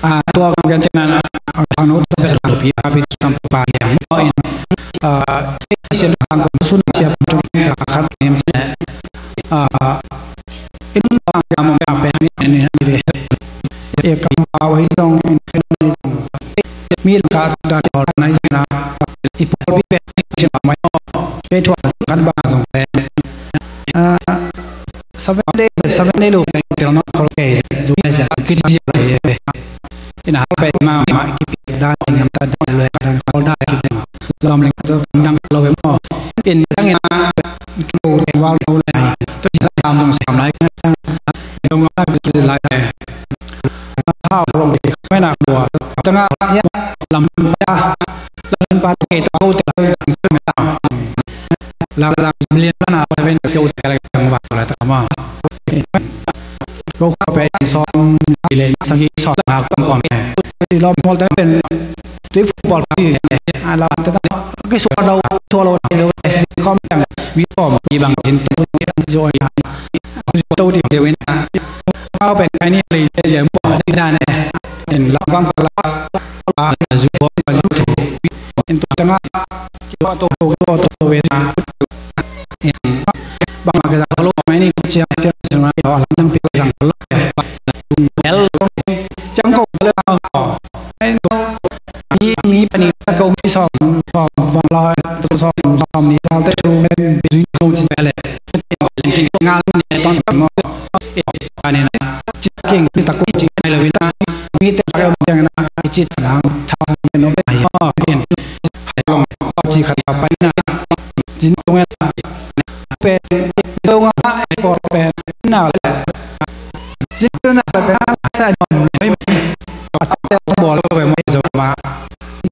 A, tua kong gen ciang na, a, thang no ta bek lo pi, a, pi tam pa yang. O in, a, e, sian thang kong sun sian tung ka khat nem ciang. A, in pa ka mo ka pen ni ni ni de. E, ka pa wa zong, in ni zong. Mi ka da organize na. I pol pi pen ni ciang mai. Ke thua kan ba zong pen. A, Seven day, seven day lo pen tel no kol ke zu ne sia kiti sia le. Ina hal pe ma ma ki pi da ni ngam ta da lo ka dan kol da ki pi. Lom leng to dang lo we mo. In dang ina ki lo te wal lo le. To sia lam dong sam lai. Dong la ki lai. Ha long ki me na bua. Tanga ya lam ya. Lam pa ke to te la la million na na pen ke u te la tang wa la ta ma. Ko ko pe sawm le sa ki sawm ha ko ko me. Ti lo mol te pen ti pu pol pi a la ta ta ke so da to lo lo ko mi ko mi bang jin tu zo ya. To ti de wen na. Ko pen kai ni le je je mo ti da ne. En la kang la la zu ko zu. En to tanga. Kiwa to to kiwa to to we na. Bang ma ka zang lo mai ni chia chia chia na lo alam nang pi zang lo. El lo. Chang ko le. Ai no. Ni ni pani ta ko ni som som va la to som som ni la te tu men bi ko chi le. Ngal ni ton mo. Ani na. Chi king ta ko chi mai lo wi na. Mi te ka yo jang na. Chi na. Tha no ai. Hai long ko chi khat pa na. Jin tong ya. Pen tong a ko pen na le. Jin tong na le pen sa nom noi mi. Ate bol ko be mo zo ma.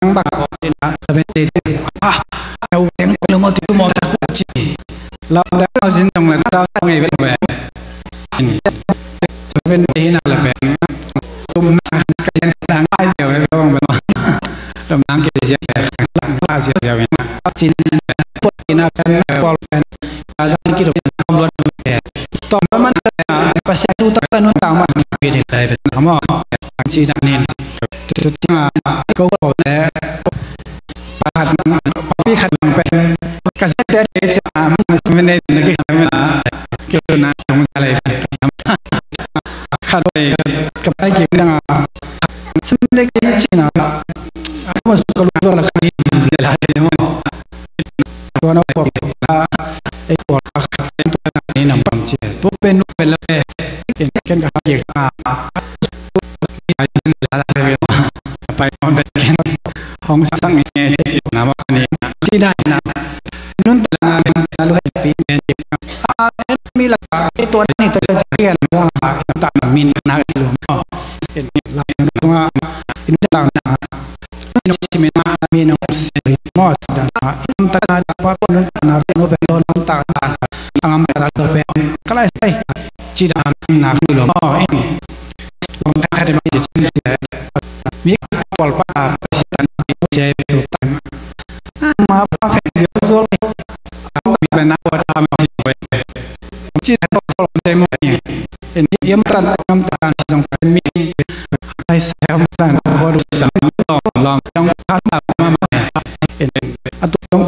Nang ba ko na seven day. Ah, au teng lo mo tu mo sa ku chi. La da jin tong le da tong e be. Seven day na le pen. Tum na ka jen na ngai sia we bang bang. Tum nang ke sia we. Ngai sia sia we na. Chin po ina pen pol pen. Ada ki tum tum lo tum pe. Tum man na Pasian tu ta nun ta man ni pe de lai pe na mo. Ang chi na nin. Tu tu nga ko ko le. Pakhat, pi khat pen ka zia te te cia, seven day na ki khat na, kilo na tong sa lai. Khat lai ka pai ki na, seven day ki ci na, a mo su ka lu la khat ni le la ni mo. Tua na ko a, e ko la khat ni na pang ci. Tu pen nu pen la e, ken ka ki na. Pai on pen ken hong sang nge ci ci na ma ni ci dai na. Nun ta na na lu happy pen ci. A mi la ka e tua ni ta ci ken la ta min na lu mo. Ken la nga in ta na. Min ci min na min si mo ta na. In ta na pa nun ta na nun pen nun ta na. Angam ta pen ka lai sai. Ci da na lu mo. Lam khat khat ma ci cin ci le. Mi kual pa a Pasian ci tu tan. Ma pa fe ci zo. Ang mi ben na wa ta ma ci we. Ci ta ko ko te mo ni. En yam tan yam tan ci jong pen mi. Ai sa yam tan ko du sa lam lam jong khat ma ma. En a tu jong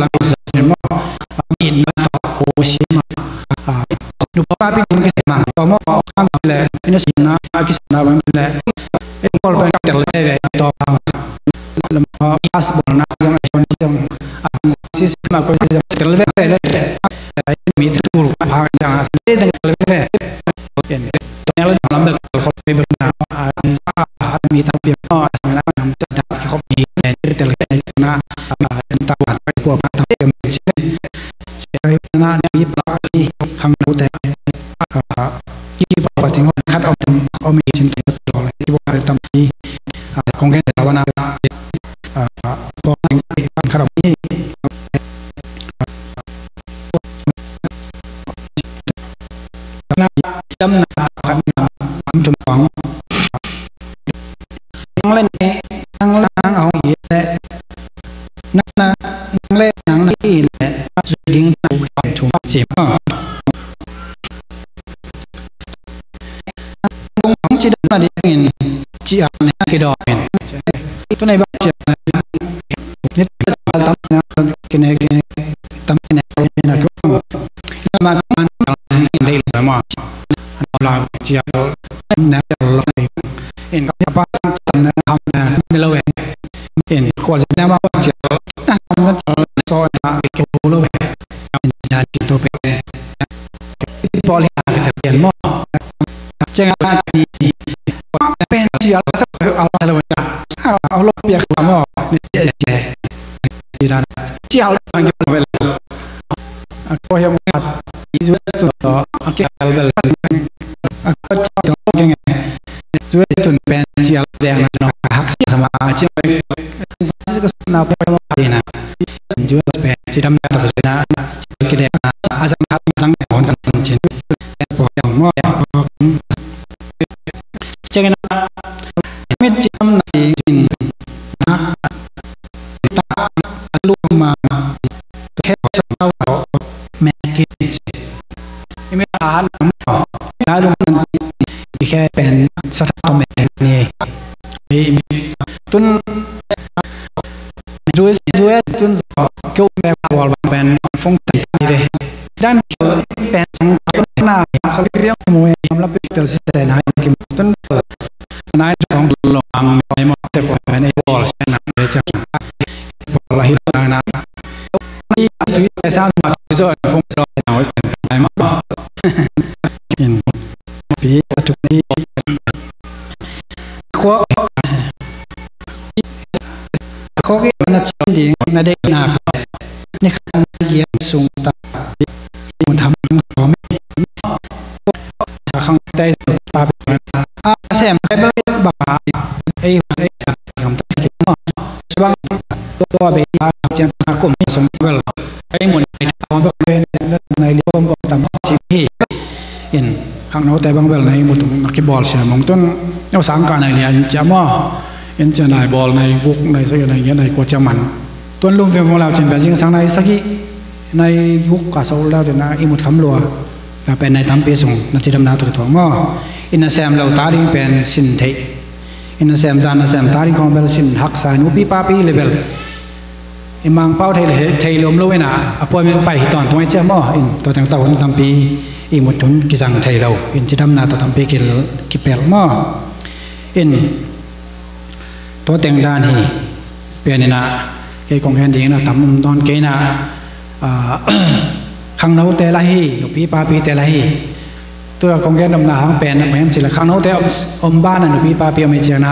lam i zat ni maw. A mi na ta ko si ma. A, nu pa pi ding ki sa mang ko maw. Kam le ina si na ki sa na bang le. E ko pen tel le ve to bang. Lam a as bol na jong a si jong a si si ma ko si jong tel ve ve le. A mi tu lu pa jong a si ding tel ve ve. En, tua lam bel khop pi bel na, a, a, a, mi tam pi no, a, na, na, na, khop pi, eh, tel ke na, a, en ta, a, tua, a, tam pi, na, na, mi pa, mi khang no te, a, ki pa, pa ting, khat om, om, mi chin, tua, ki pa, tam pi, a, kong ke, ta, wa, na, a, a, kong, khat om, mi, Nang le nang hong i le nang na nang na i le zui ding na u khen thum ci ma. Nang hong ci dam na ding in ci a ne ki dom in. Tu nei bang ci a ne. Ni ta tam na kine kine tam kine kine na ko. Ina ma ka man in dei lo ma. An la cia na lo in ka pa na ham na mi lo in. In ko na ma cia na ham na so na ke lo. In na ti to pe. Paul hi na ka ta mo. Cenga ni pen cia sa a lo na. A lo pia ka mo. Ni cia. Ina cia lo na ke lo. A ko hiam a i zuai tun tawh a kial bel a ko ci tawh keng e. Zuai tun pen cial deng na nong a hak sia sama a cial ka suna pawh ma ina. Zuai pen cidam na tawh zuai na cial kideng na a zang hak zang hon kan cin. Pawh hiam maw. Ciangin a mit ciam na i in na ta a luma khe sa wa me ki ci. I mi a han mo na luma i khe pen sa ta me ni. I mi tun Zuai, zuai tun zo keu me bawal bang pen fong tai tai ve. Dan keu pen sang tun na kau biang mu e am la pek tel si se na kim tun nai tong lo ang mai mo te po pen e bawal se na le chang. Bawal hi na na. Ni tui e sang ma tui zo fong zo na oi pen mai mo. In pi a tuk ni. Khuak khuak i na cin ding na deihnak ni khan na giat sung ta i mun tham sawm i khang tei pa a sem kai bal ba ei ei kam ta ki no bang to be a cin ta kum sung gal ei mun ai ta ba be na nai li kom tam si hi. In khangnote bang bel na i mutung na kibawl sia mong tun. Au sang ka nai lia in cia maw. In cia nai bawl nai guk nai sagih nai giat nai kua cia man. Tun lum fiang fung lau cin bel zingsang nai sagih nai guk ka sa ul lau cin na i mut kham lua. Na pen nai tampi sung na cidam na tuk tuak maw. In na sem lo ta ding pen sin theih. In na sem zan na sem ta ding khawng bel sin haksa nupi papi le bel. I Mangpau thei le thei lom lo ina a puai men pai hi tawntung ai cia maw. In tua teng tau hun tampi i mut hun kizang thei lo in cidamna tua tampi kipelh maw. In tua teng dan hi pian ina Kei kong gen ding na tam um dawn kei na, ah, khangnote la hi, nupi papite la hi. Tua kong gen nopna hang pen bang hiam cih leh khangnote om, om banah nupi papi om hi ciangin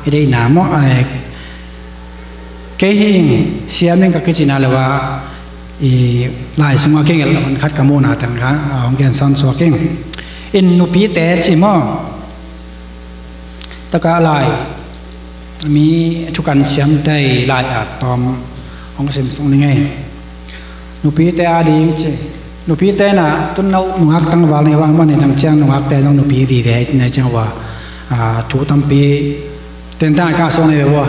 i deihna maw, ai, kei hi ing, siam ing ka kici na lo a, i lai sungah kei ngelh lo khat ka muhna teng kha, ah, hong gen sawn suak ing. In nupite ci maw? Taka lai mi thukan siamte i lai at tawm hong sim suk ni ngei. Nupite a ding ci. Nupite na tun no nungak tangval ni vang mani tang ciang nungakte zong nupi vive hi na ciang ua, ah, thu tampi tentang ka song ni ve ua.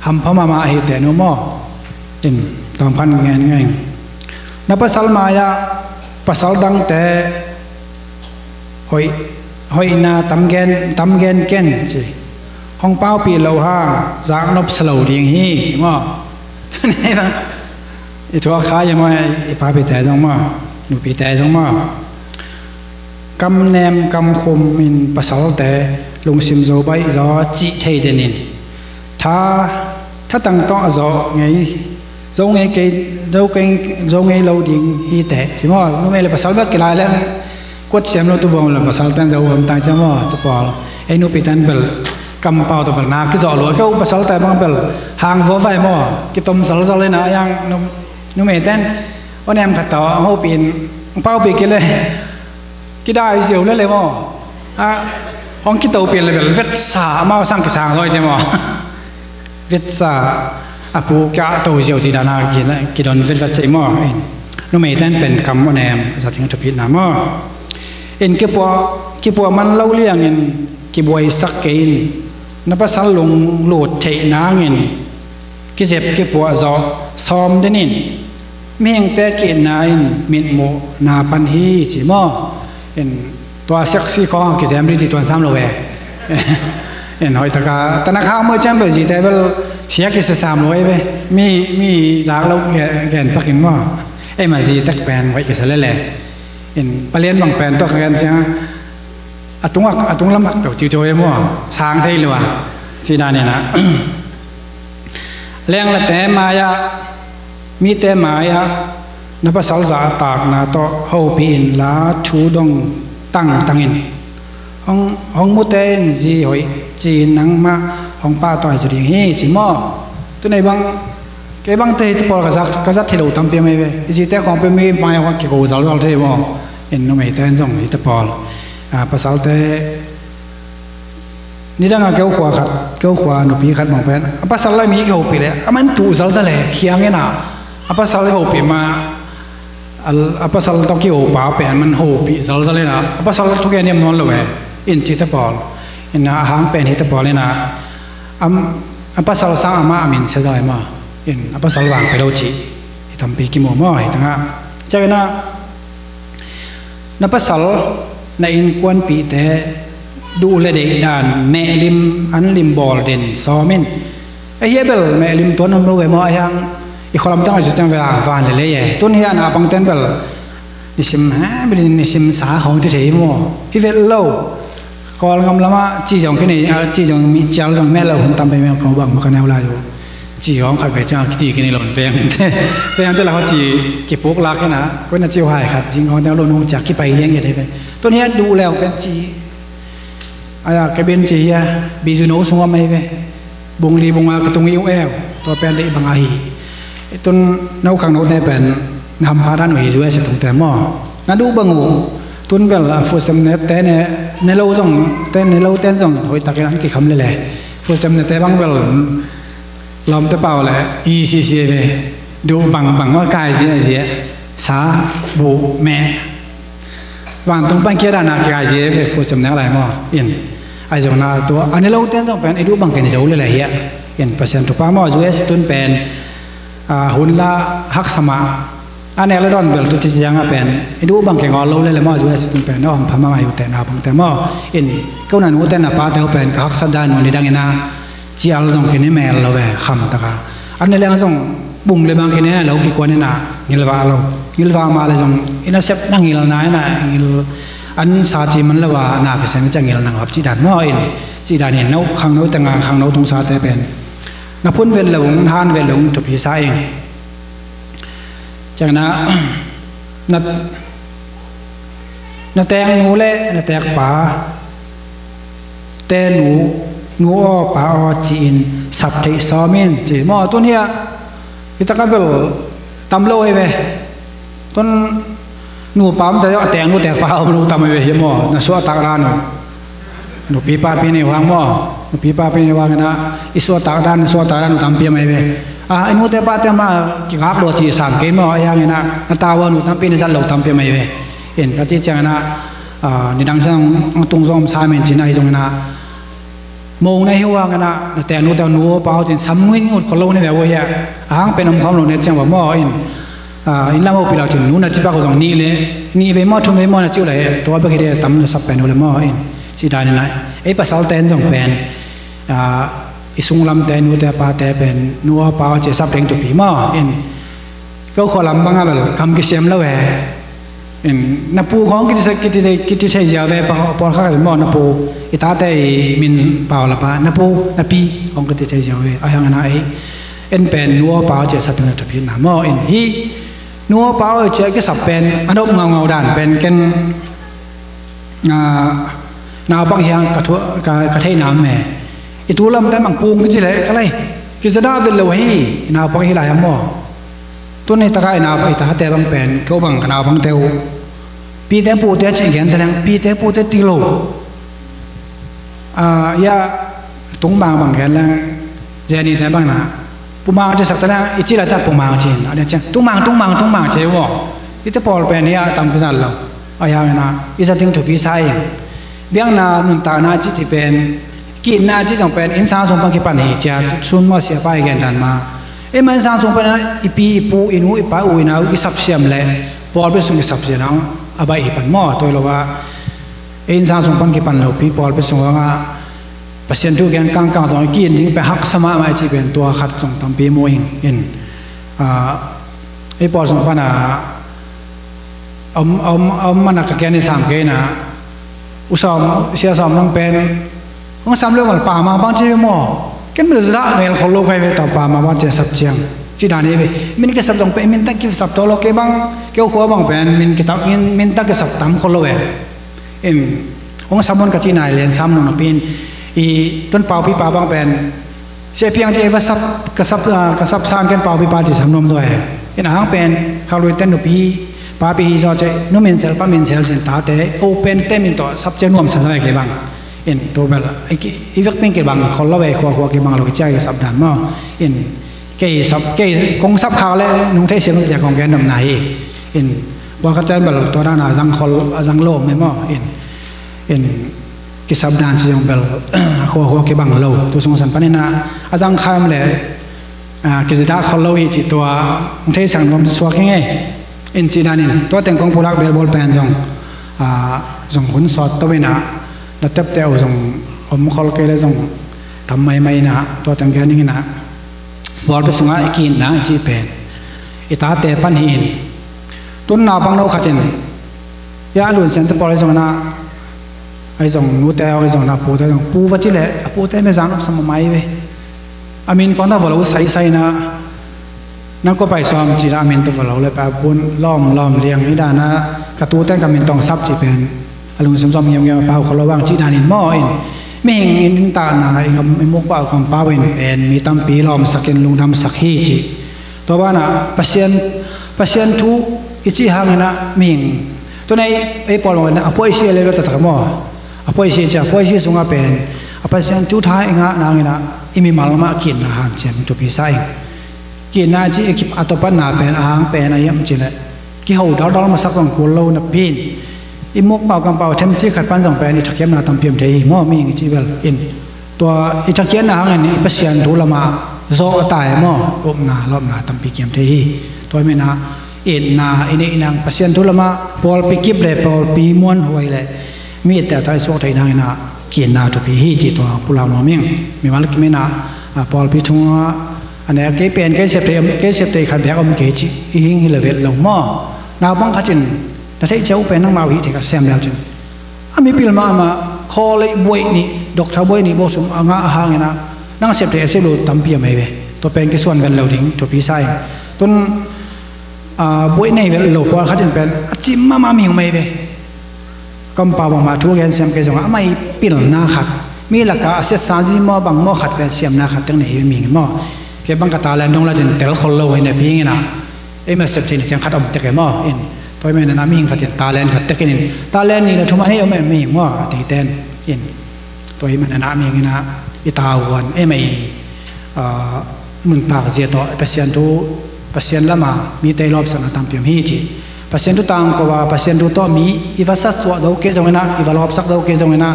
Hampha mahmah hi te nu maw. In tawm khan ngen ngei. Na pasal mai-ah pasal dangte hoih, hoihna tam gen, tam gen ken ci. Hong paupih loh hang zaknop sa lo ding hi ci maw? I thuak kha hi maw, i papite zong maw, nupite zong maw? Kam nem kam khum in pasalte lungsim zo baih zaw cih thei den in. Tha, thatang tawh zawh ngei, zo ngei kei, zo kei, zo ngei lo ding hi teh ci maw? Numei le pasal bek kilai leng kuat siam lo tu bawm le pasal ten zo bawm tai ci maw? Tu pawl ei nupi ten bel kampau tu bel na kizawh lo keu pasal tai bang bel hang vua vai maw? Kitom salsal ina yang nu, numei ten aw nem khat tawh hopih in, paupih kei le kidai ziau le le maw? A, hong kito pian le bel vetsa amau sang kisang zaw i te maw? Vetsa a pu kia to ziau ti dana ki, kidon vetvet cei maw? Numei ten pen kam maw nem za ting a thupitna maw? In kipuah, kipuah man lo liangin kibuaisak kei in na pasal lunglut theih nangin kizep kipuah zawh sawm den in. Mihingte ki-itna in mitmuhna pan hi ci maw? In tua sexy khawng a kizem ding ci tuan sam lo ve. In hoih taka tanak hang maw ciang bel zite bel sia kisa sam lo ve. Mi, mi zak lo gen, gen pakin maw? Ei ma zi tek pen hoih kisa lele. In palian bang pen tua ka gen ciang a tung ak, a tung lam ak to ciu ciu e maw? Sang thei lua ci dan ina. Lenglate mai-ah, mite mai-ah na pasal zahtakna tawh hopih inla thu dong tangtang in. Hong, hong mute in zi hoih ci nangmah hong pahtawi zaw ding hi ci maw? Tunei bang, kei bangte hih pawl ka zat, ka zat hi lo tampi mai ve. I zite khawng pe mi mai hong kiko zalzal thei maw? In numeite in zong hih pawl, a, pasalte nidanga keu khua khat, keu khua nupi khat bang pen a pasal lai mi kihopih le a man tuh zalzal e khiang ina a pasal hopih ma a, a pasal tawh kihopa pen man hopih zalzal ina a pasal thugen hiam nawn lo e in cite pawl ina a hang pen hite pawl ina am, a pasal sang amah a min sia zaw e maw? In a pasal vang pe lo cih hi tampi kimu maw hi tangah ciak ina na pasal na innkuanpihte duh le deih dan mehlim an lim bawl den sawm in. Ahi a bel mehlim tuan om lo ve maw a hiang i khualam tang a zut tang ve a van le lei e tun hi a na pang ten bel nisim ha bel nisim sa hong ti thei maw? Hi vet lo. Kawlngam lamah ci zong kinei, a, ci zong mi, cial zong mel lo hun tam pe mel kong bang ma ka neu lai uh. Ci hong khat ve ciang kiti kinei lo veng. Veng te la ho ci kipuk lak ina, koi na ci hai khat zing hong teng lo nung ciak kipai liang ya dei ve. Tun hia duh leu pen ci. Aya, ke ben ci hia, bizu no sung a mai ve. Bung li bung a ka tung i uh eu, tua pen dei bang a hi. Tun no khang no te pen, na hampha dan uh hi zu e se tung te maw. Na duh bang uh, tun bel a food stamp ne, te ne, ne lo zong, te ne lo ten zong, hoih takin an kikham lele. Food stamp ne te bang bel, lawmte pau le, i si si ve, duh bang bang maw kai zi a zi a, sa, buh, meh. Vantung pan kia dana kia zi ve food stamp nek lai maw. In, ai zong na tua, a ne lo ten zong pen, i duh bang ken zo lele hia. In, Pasian thupha maw, U S tun pen, a, hun la haksa mah, a nek le dawn bel tu ti ciang a pen i duh bang ke ngawl lo le le maw, U S tun pen a om pha mah ngai uh te na bang te maw. In ko na nu te na pa te uh pen ka haksa dan uh ni dang ina cial zong kine mel lo ve kham taka. An ne leng zong bung le bang kine lo kikuan ina ngilva lo. Ngilva mah le zong ina sep na ngil na ina ngil an sa ci man lo va na kisem ciang ngil nang hap ci dan maw in ci dan in no khang no tanga khang no tung sa te pen na phun vet lo ung, na han vet lo ung thupi sa ing. Ciangin ah na, na teeknu le na teekpa te nu, nu aw pa aw ci-in sap theih sawm in ci maw. Tun hiah hi takah bel tam lo hi ve. Tun nupa omte a teeknu teekpa om lo tam hi ve hi maw. Na suahtak dan uh, nupi papi nei uh hang maw, nupi papi nei uh hang inah i suahtak dan, i suahtak dan uh tampi om hi ve. A, i nute pate mah kingak lua ci sam kei maw, ahi hang inah na tau a nu tampi na zat lo tampi om hi ve. In ka cih ciangin ah, a, nidang ciang hong tung zong om sam in ci-in ahi zongin ah, mo na hi uh hang inah na teeknute nu aw pa aw ci-in sam nguihnguih khol lo na hi ve uh hiah. A hang pen om khawm lo na hi ciang va maw in, a, inn lam hopih lo ci-in nu na cipak uh zong nih le, nih vei maw thum vei maw na cih uh leh tua bek hi ding tam na sap pen uh leh maw in, cih dan inah ei pasalte in zong pen, a, i sunglamte nute pate pen nu aw pa aw ci-a sap ding thupi maw in. Ko khua lam bangah bel kam kisiam lo e. In, na pu khawng kiti, kiti, kiti thei ziau ve, pa, pawlkhat khat maw, na pu, i tate i min pau la pa, na pu, na pi khawng kiti thei ziau ve. Ahi hang inah ei en pen nu aw pa aw ci-a sap ding na thupi na maw in. Hih nu aw pa aw ci-a kisap pen a nop ngaungau dan pen ken, a, naupang hi hang ka thu, ka, ka theihna om e. I tu lamte mah kung kici leh ka lei kizadah vet lo hi, i naupang hi lai a maw. Tun hi takah i nau, i tate bang pen, ko bang ka naupangte uh pite pute cih gente leng pite pute ti lo. A, ia, tungmang bang gen leng, Jenny te bang na pumang ci sak te leng i cih leh ta pumang ci-in a, ciang tungmang, tungmang, tungmang ci uh aw. Hite pawl pen ia tam kizat lo. Ahi hang inah i zat ding thupi sa ing. Biakna nuntakna cih ci pen, ki-itna cih zong pen innsang sung pan kipan hi ci-a sun maw siapa i gen dan mah. Ei mah innsang sung pan i pi i pu, i nu i pa, u i nau i sapsiam leh pawlpi sung i sapsiam hang a baih hi pan maw, tua hi lo a. Ei innsang sung pan kipan lopi pawlpi sung hangah Pasian thu gen kangkang zong i ki-it ding pen haksa mahmah i cih pen tua khat zong tampi mu ing in, a, ei pawl sung pan a om, om, om man a ka gen i sam kei na, u sawm, sia sawm nang pen hong sam lo mal pa ma bang ci maw. Ken bel zadah mel khol lo kai ve, tau pa ma bang ci sap ciang ci dan hi ve. Min kisap zong pen min tak kisap to lo, kei bang, kei khua bang pen min kitak, min, min tak kisap tam khol lo ve. In, hong sam un ka ci nai len sam nung napi in, i tun paupi pa bang pen, sia piang ci va sap, ka sap, ah, ka sap san ken paupi pa ci sam nuam zaw e. In a hang pen, kha lui ten nupi, papi hi zaw ci, nu min sel, pa min sel cin tate, open te min tawh sap ci nuam sa zaw e kei bang. In, tu bel, i ki, i vek ping kei bang, khol lo e, khua khua kei bang lo, i cia kei sap dan maw. In, kei sap, kei kong sap khak le nung thei siam cia kong gen nopna hi. In, pawlkhat cian bel tua dan a zang khol, a zang lawm e maw. In, in, kisap dan ci zong bel, khua khua kibang lo. Tu sung san panin a, a zang kham le, a, kizadah khol lo hi ci tua, nung thei sang nuam suak hi ngei. In ci dan in, tua teng kong pulak belbawl pen zong, a, zong hun sawt to in a, na tepte uh zong om khol kei le zong tam maimai in a, tua teng gen ing in a, pawlpi sungah i ki-itna i cih pen i tate pan hi in. Tun naupang no khat in, ia a lunsiamte pawl ahi zong na, ahi zong nute ahi zong na, pute zong pu va ci leh a pute mezang nopsa mahmah hi ve. A min kong ta va lo saisai na, na kua pai sawm ci la a min ta va lo le pa pun lawm lawm liang hi dan a, ka tute ka min tawng sap ci pen a lungsim sawm ngiamngiam a pau khol lo bang ci dan in maw in. Mihing in, in tahna i kam, i mukpau kampau in pen mi tampi lawmsak in lungdamsak hi ci. Tua banah Pasian, Pasian thu i cih hangin ah mihing, tun ei, ei pawl mawh in ah a puaisia level taktak maw? A puaisia cia, a puaisia sungah pen a Pasian thu tha i ngah nangin ah i mimal mah ki-itna hanciam thupi sa ing. Ki-itna cih i kip a tawpatna pen a hang pen a hiam cih leh kiho daldal masak zong kul lo napi in i mukpau kampau themcik khat pan zong pen i thakiamna tampi om thei hi maw? Mihing i cih bel in tua i thakiamna hangin i Pasian thu lamah zawh a tai maw? Upna lawpna tampi kiam thei hi. Tua i mena itna i neih nang Pasian thu lamah pawlpi kip le pawlpi muanhuai le mi itte a tai suak theih nangin ah ki-itna thupi hi cih tua pulak nuam ing. Mimal kim in ah, a, pawlpi thungah a nek kei pen kei sep thei, kei sep thei khat bek om kei cih i hing hi le vet lo maw? Naupang khat in na theih ciah uh pen nangmah uh hih theih khat sem leu cin a mipil mahmah khawl lei buaih nih, doctor buaih nih bawk sum a ngah a hangin ah Nang sep thei a sep lo tampi a mei ve. Tua pen kisuan ven lo ding, tua pi sa ing. Tun, ah, buai nei vel lo pawlkhat in pen a cim mahmah ming mei ve. Kampau bangmah thu gen siam kei zongah amah i pilna khat, mi lakah a siatsa zi maw bang maw khat pen siamna khat teng nei hi ming maw. Kei bang ka talent dong la cin tel khol lo hi ne pi ngina. Ei mah sep theihna ciang khat om tek e maw in. Tua i mah nana mihing khat in talent khat tek in, talent nih na thum a nei om e mihing maw a teiten in. Tua i mah nana mihing ina i tavuan ei mah i, ah, nuntak zia tawh Pasian thu, Pasian lama mite i lawpsakna tampi om hi ci. Pasian thu tangko a Pasian thu tawh mi i va satsuah do kei zong ina, i va lawpsak do kei zong ina,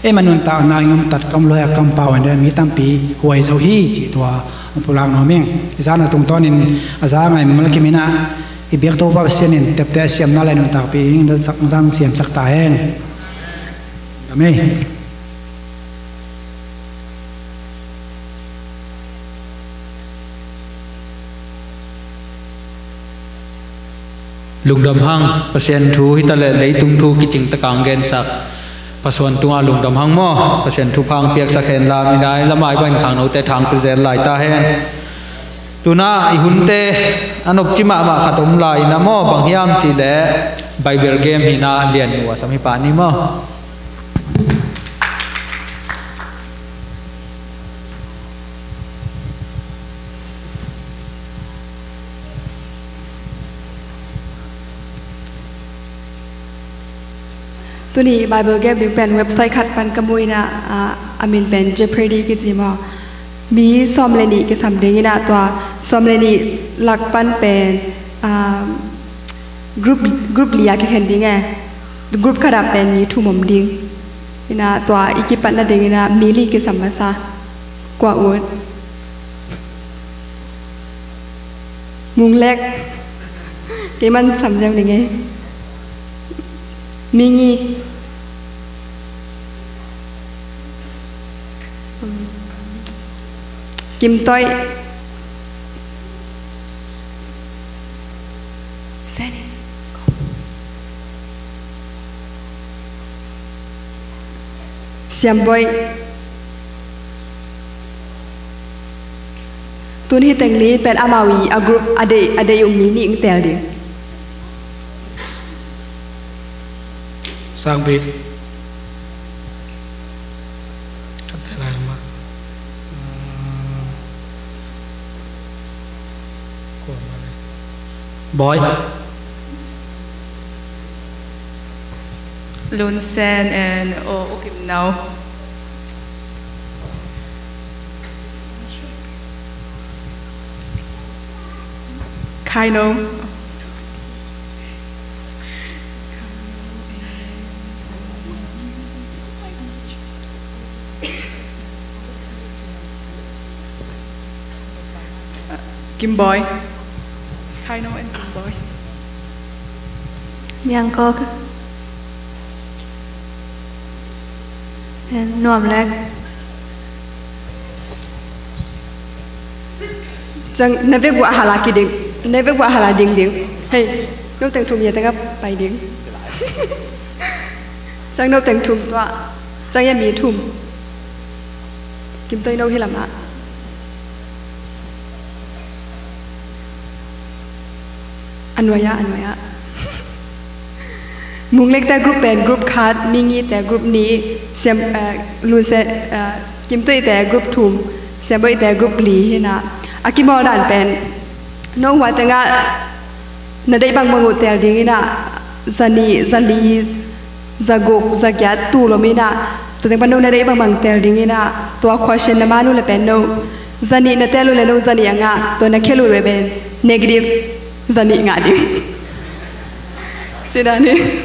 ei mah nuntakna i ngam tat kam luai a kampau in mi tampi huai zo hi ci tua pulak nuam ing. I zan a tungtawnin a za ngai mal kim ina i biak Topa Pasian in tepte a siamna le nuntakpi in zang siamsak ta hen. Amen. Lungdam hang, Pasian thu hita le leitung thu kicing takang gensak Pasuan tunga lungdam hang maw. Pasian thu phang piaksak hen la, mi nai lamai bangin khangnote thang pizel lai ta hen. Tuna i hunte a nopci mahmah khat om lai ina maw, bang hiam cih leh Bible game hina lian nu a sam hi pah ni maw. Tuni Bible game ding pen website khat pan ka mu ina, ah, a min pen Jeopardy kici maw. Mi sawm le nih kisam ding ina tua sawm le nih lak pan pen, ah, group, group li a kikhen ding e. Group khat ah pen mi thum om ding. Ina tua i kipatna ding ina mi li kisam masa. Kua ut. Munglek. Kei man sam ziau ning ei. Mingi. Kimtoi. Seni. Siamboi. Tun hi teng li pen amau i a group a deih, a deih um mi nih tel ding. Sangpi. Kan tel lai ma. Boy. Lunsen and, oh, Ukimnau. Kaino. Kimboi. Kaino and Kimboi. Niangkok. Nuam lek. Cang na vek buah hala kiding. Na vek buah hala ding ding. Hei, no teng thum ya tengah pai ding. Cang no teng thum tua. Cang ya mi thum. Kimtoi no hi lamah. A nuai ah, a nuai ah. Munglekte group pen group khat, Mingite group nih, Siam, eh, Lunse, eh, Kimtoite group thum, Siamboite group li hi na. A kimawl dan pen, no hua tengah na deih bangbang uh tel ding hi na, za nih, za li, za guk, za giat tul om hi na, tua teng pan no na deih bangbang tel ding hi na, tua question na man uh le pen no, za nih na tel uh le no za nih a ngah, tua na khel uh le pen negative za nih ngah ding. Ci dan hi.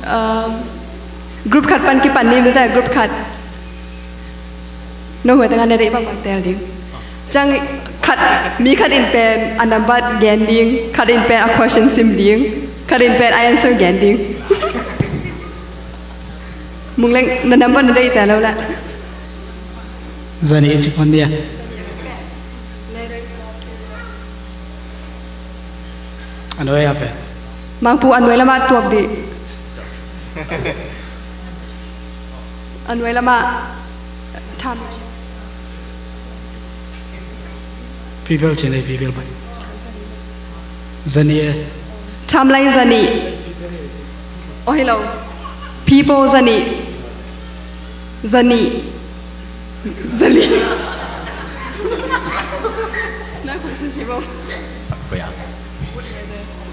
Um, group khat pan kipan ni, no ta group khat. No hua tengah na deih bangbang tel ding. Cang khat, mi khat in pen a number gen ding, khat in pen a question sim ding, khat in pen a answer gen ding. Munglek na number na deih tel lo la. Za nih ci pon dia. A nuai a pen. Mangpu a nuai lamah tuak dih. A nuai lamah tham. People cih nei, people bai. Zani e. Timeline zani. Oh, hello. People zani. Zani. Zani.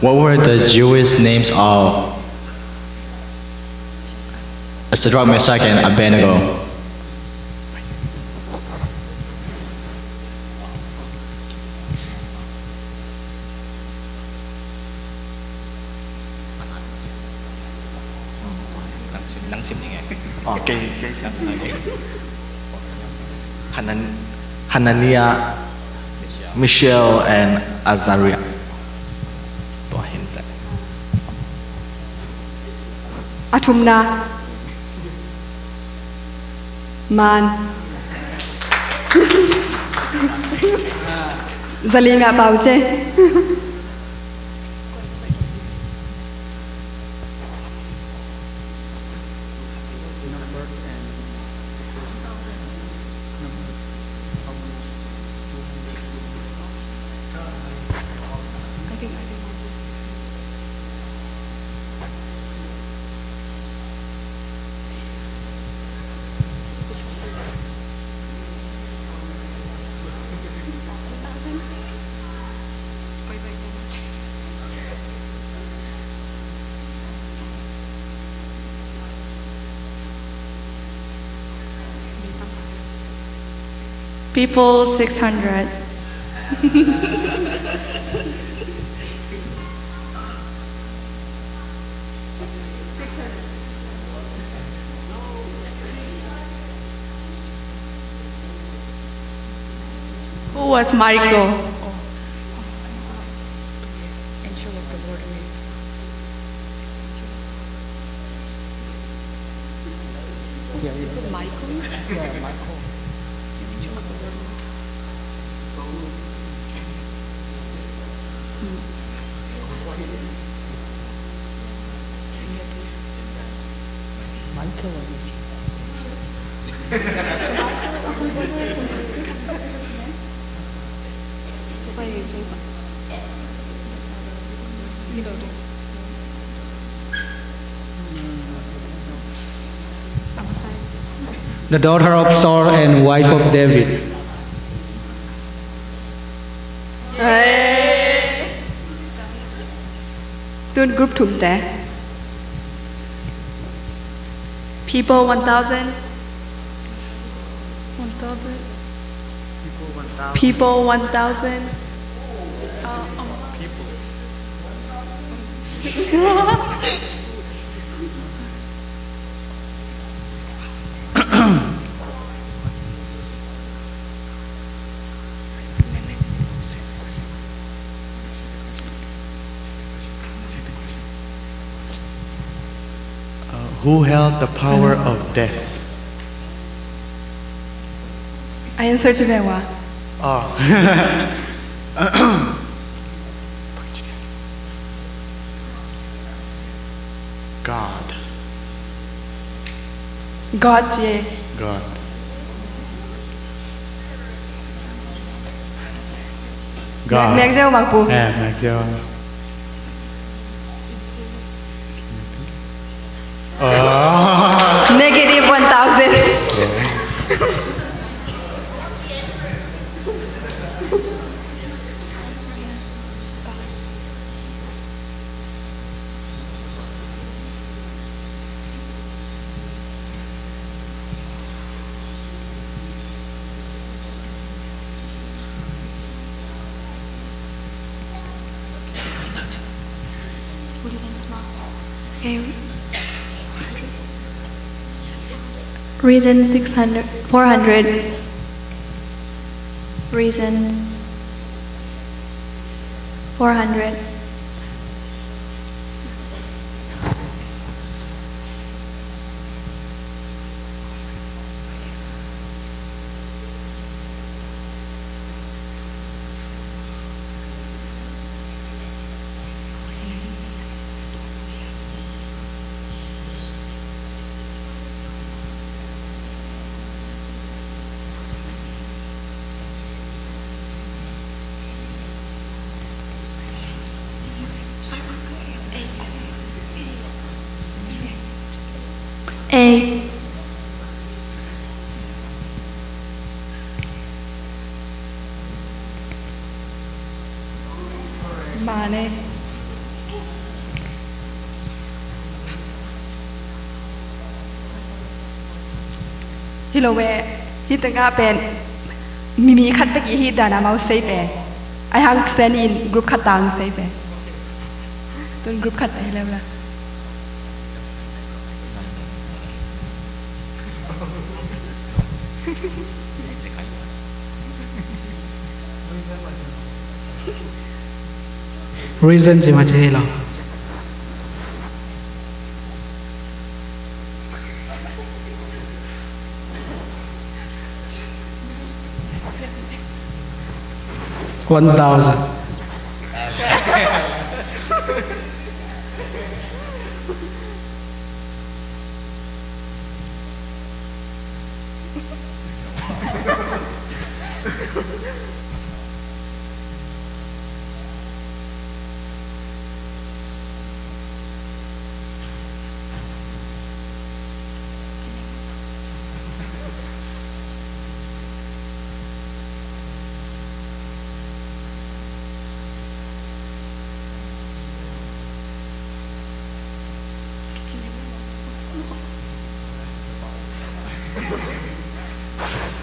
What were the Jewish names of Shadrach, Meshach, and Abednego? Hanan-, Hananiah, Mishael, and Azariah. Tua hi inteh. A thumna. Man. Zaling ah pau ce. People six hundred. Who was Michael? Angel of the Lord. Is it Michael? Yeah, Michael. Michael. The daughter of Saul and wife of David. Tun group thumte. People one thousand. One thousand. People one thousand. People one thousand. Uh, um, people. Uh, who held the power of death? A answer ci ve ua. Oh. God. God ci. God. God. Mek ziau bang pu. Eh, mek ziau. Oh. Negative one thousand. Reason six hundred, four hundred. Reasons. Four hundred. Ei. Mane. Hi lo e, hi tengah pen mi, mi khat bek i hi dan amau sei pen. Ai hang sen in group khat tang sei pen. Tun group khat hi lo la. Reason ci mah ci hi lo. One thousand.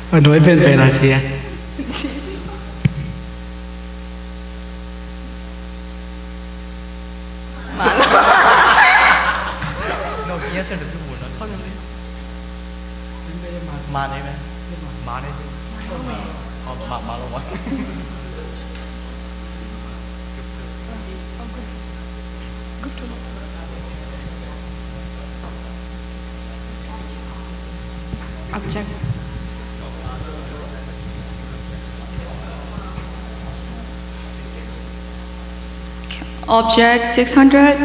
A nuai penpen a ci a. Object. Object six hundred.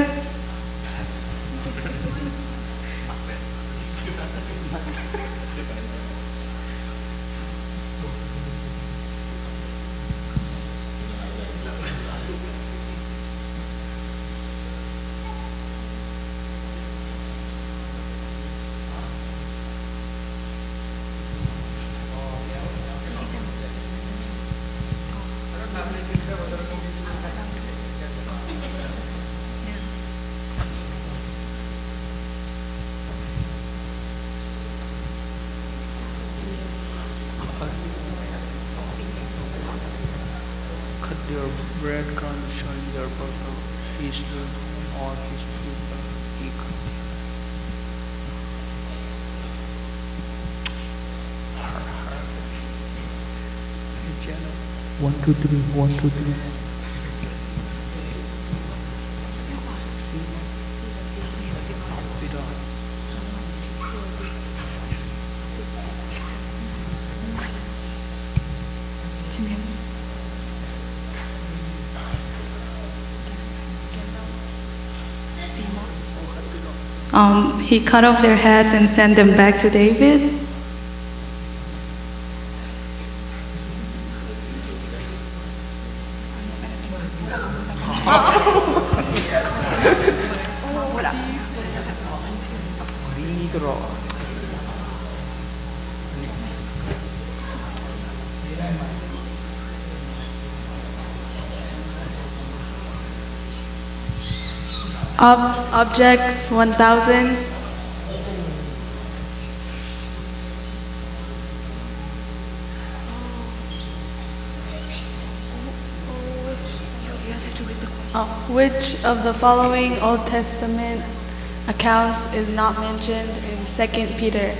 Cut their bread crumbs, showing their power. He is doing all his people equal. One, two, three, one, two, three. Um, he cut off their heads and sent them back to David. Ob-, objects, one thousand. Uh, which of the following Old Testament accounts is not mentioned in Second Peter?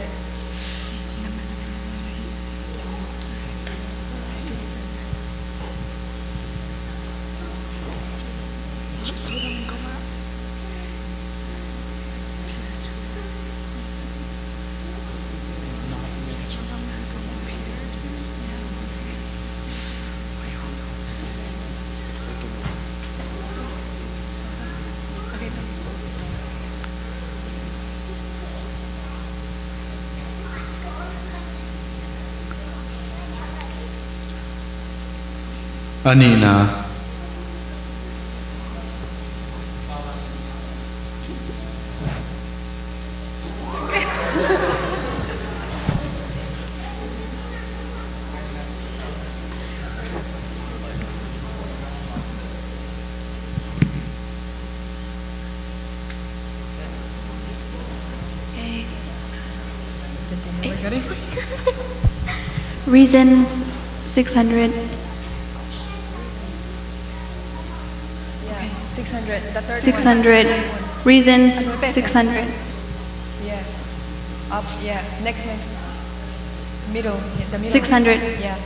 A nihna. Reasons, six hundred. Yeah, six hundred. The third one. Six hundred. Reasons, six hundred. Yeah. Up, yeah. Next, next. Middle. Yeah, the middle. Six hundred. Yeah.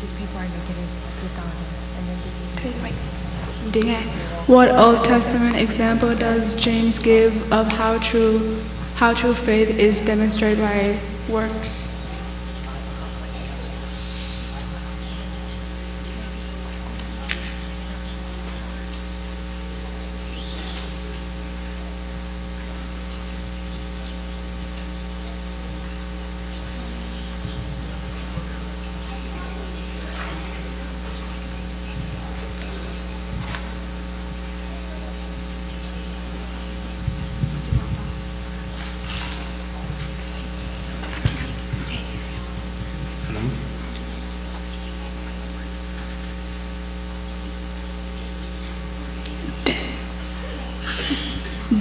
These people are negative two thousand, and then this is negative six hundred. What Old Testament example does James give of how true, how true faith is demonstrated by works?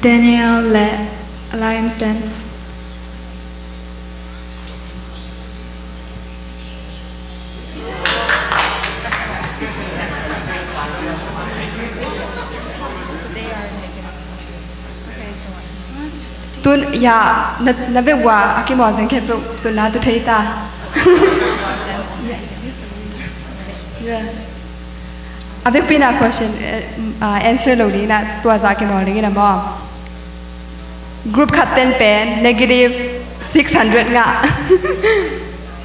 Daniel le Alliance Den. Tun, ya, na, na vekpi a kimawl teng khempeuh tun na tu thei ta. Yeah. A vekpi na question, eh, ah, answer lo ding na tua zah kimawl ding in a maw. Group khat ten pen negative six hundred ngah.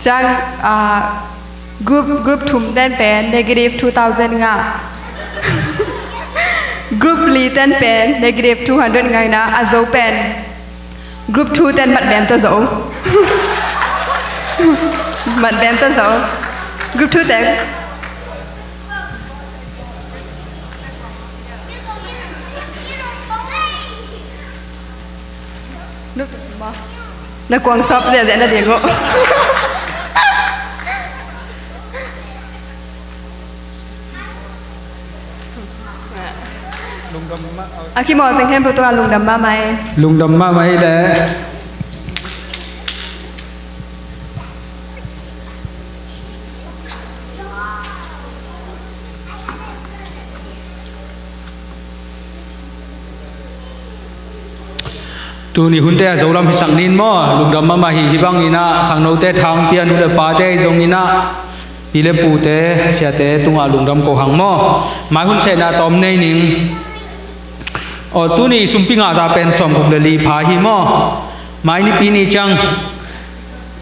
Ciang, ah, group, group thum ten pen negative two thousand ngah. Group li ten pen negative two hundred ngah in a, a zo pen group two ten mat bem ta zo. Mat bem ta zo. Group two ten. Na kuang sap ziahziah na ding uh. A kimawl teng khempeuh tungah lungdam mahmah hi. Lungdam mahmah hi leh. Tuni hunte a Zolam hisak nin maw, lungdam mahmah hi. Hih bangin ah khangnote thang pia, nu le pate ahi zongin ah pi le pute, siate tungah lungdam ko hang maw. Mai hun sehna tawm nei ning. Aw, tuni sumpi ngahza pen sawmguk le li pha hi maw. Mai nipi ni ciang,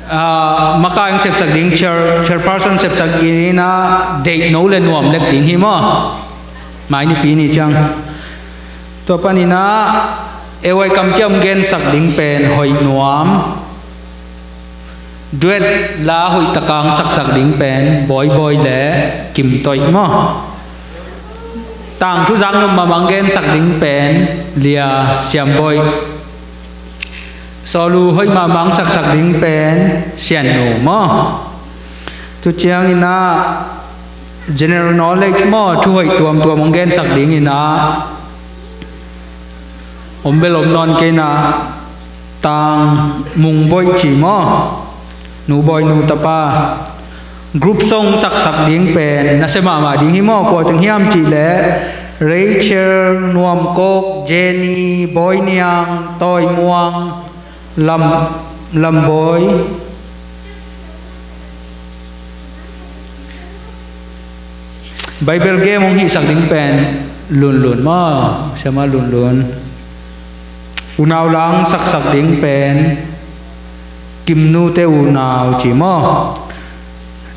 ah, makaing sepsak ding, chair, chairperson sepsak ding in ah deihno le nuam lek ding hi maw. Mai nipi ni ciang. Tua panin ah A Y kamciam gensak ding pen hoih nuam. Duet la hoih takang saksak ding pen Bawibawi le Kim Toih maw. Tangthu zak nuam mahmah gensak ding pen Lia Siam Bawi. Sawlu hoih mahmah saksak ding pen Sian Nu maw. Tu ciangin ah general knowledge maw, thu hoih tuamtuam hong gensak dingin ah om bel om nawn kei in ah Tang Mung Bawi ci maw. Nu Bawi nu tapa. Group song saksak ding pen nasia mahmah ding hi maw, kua teng hiam cih leh Rachel Nuam Kok, Jenny, Bawi Niang, Tawi Muang, Lam, Lam Bawi. Bible game hong hihsak ding pen Lun Lun maw, siama Lun Lun. Unau lang saksak ding pen Kim Nu te unau ci maw.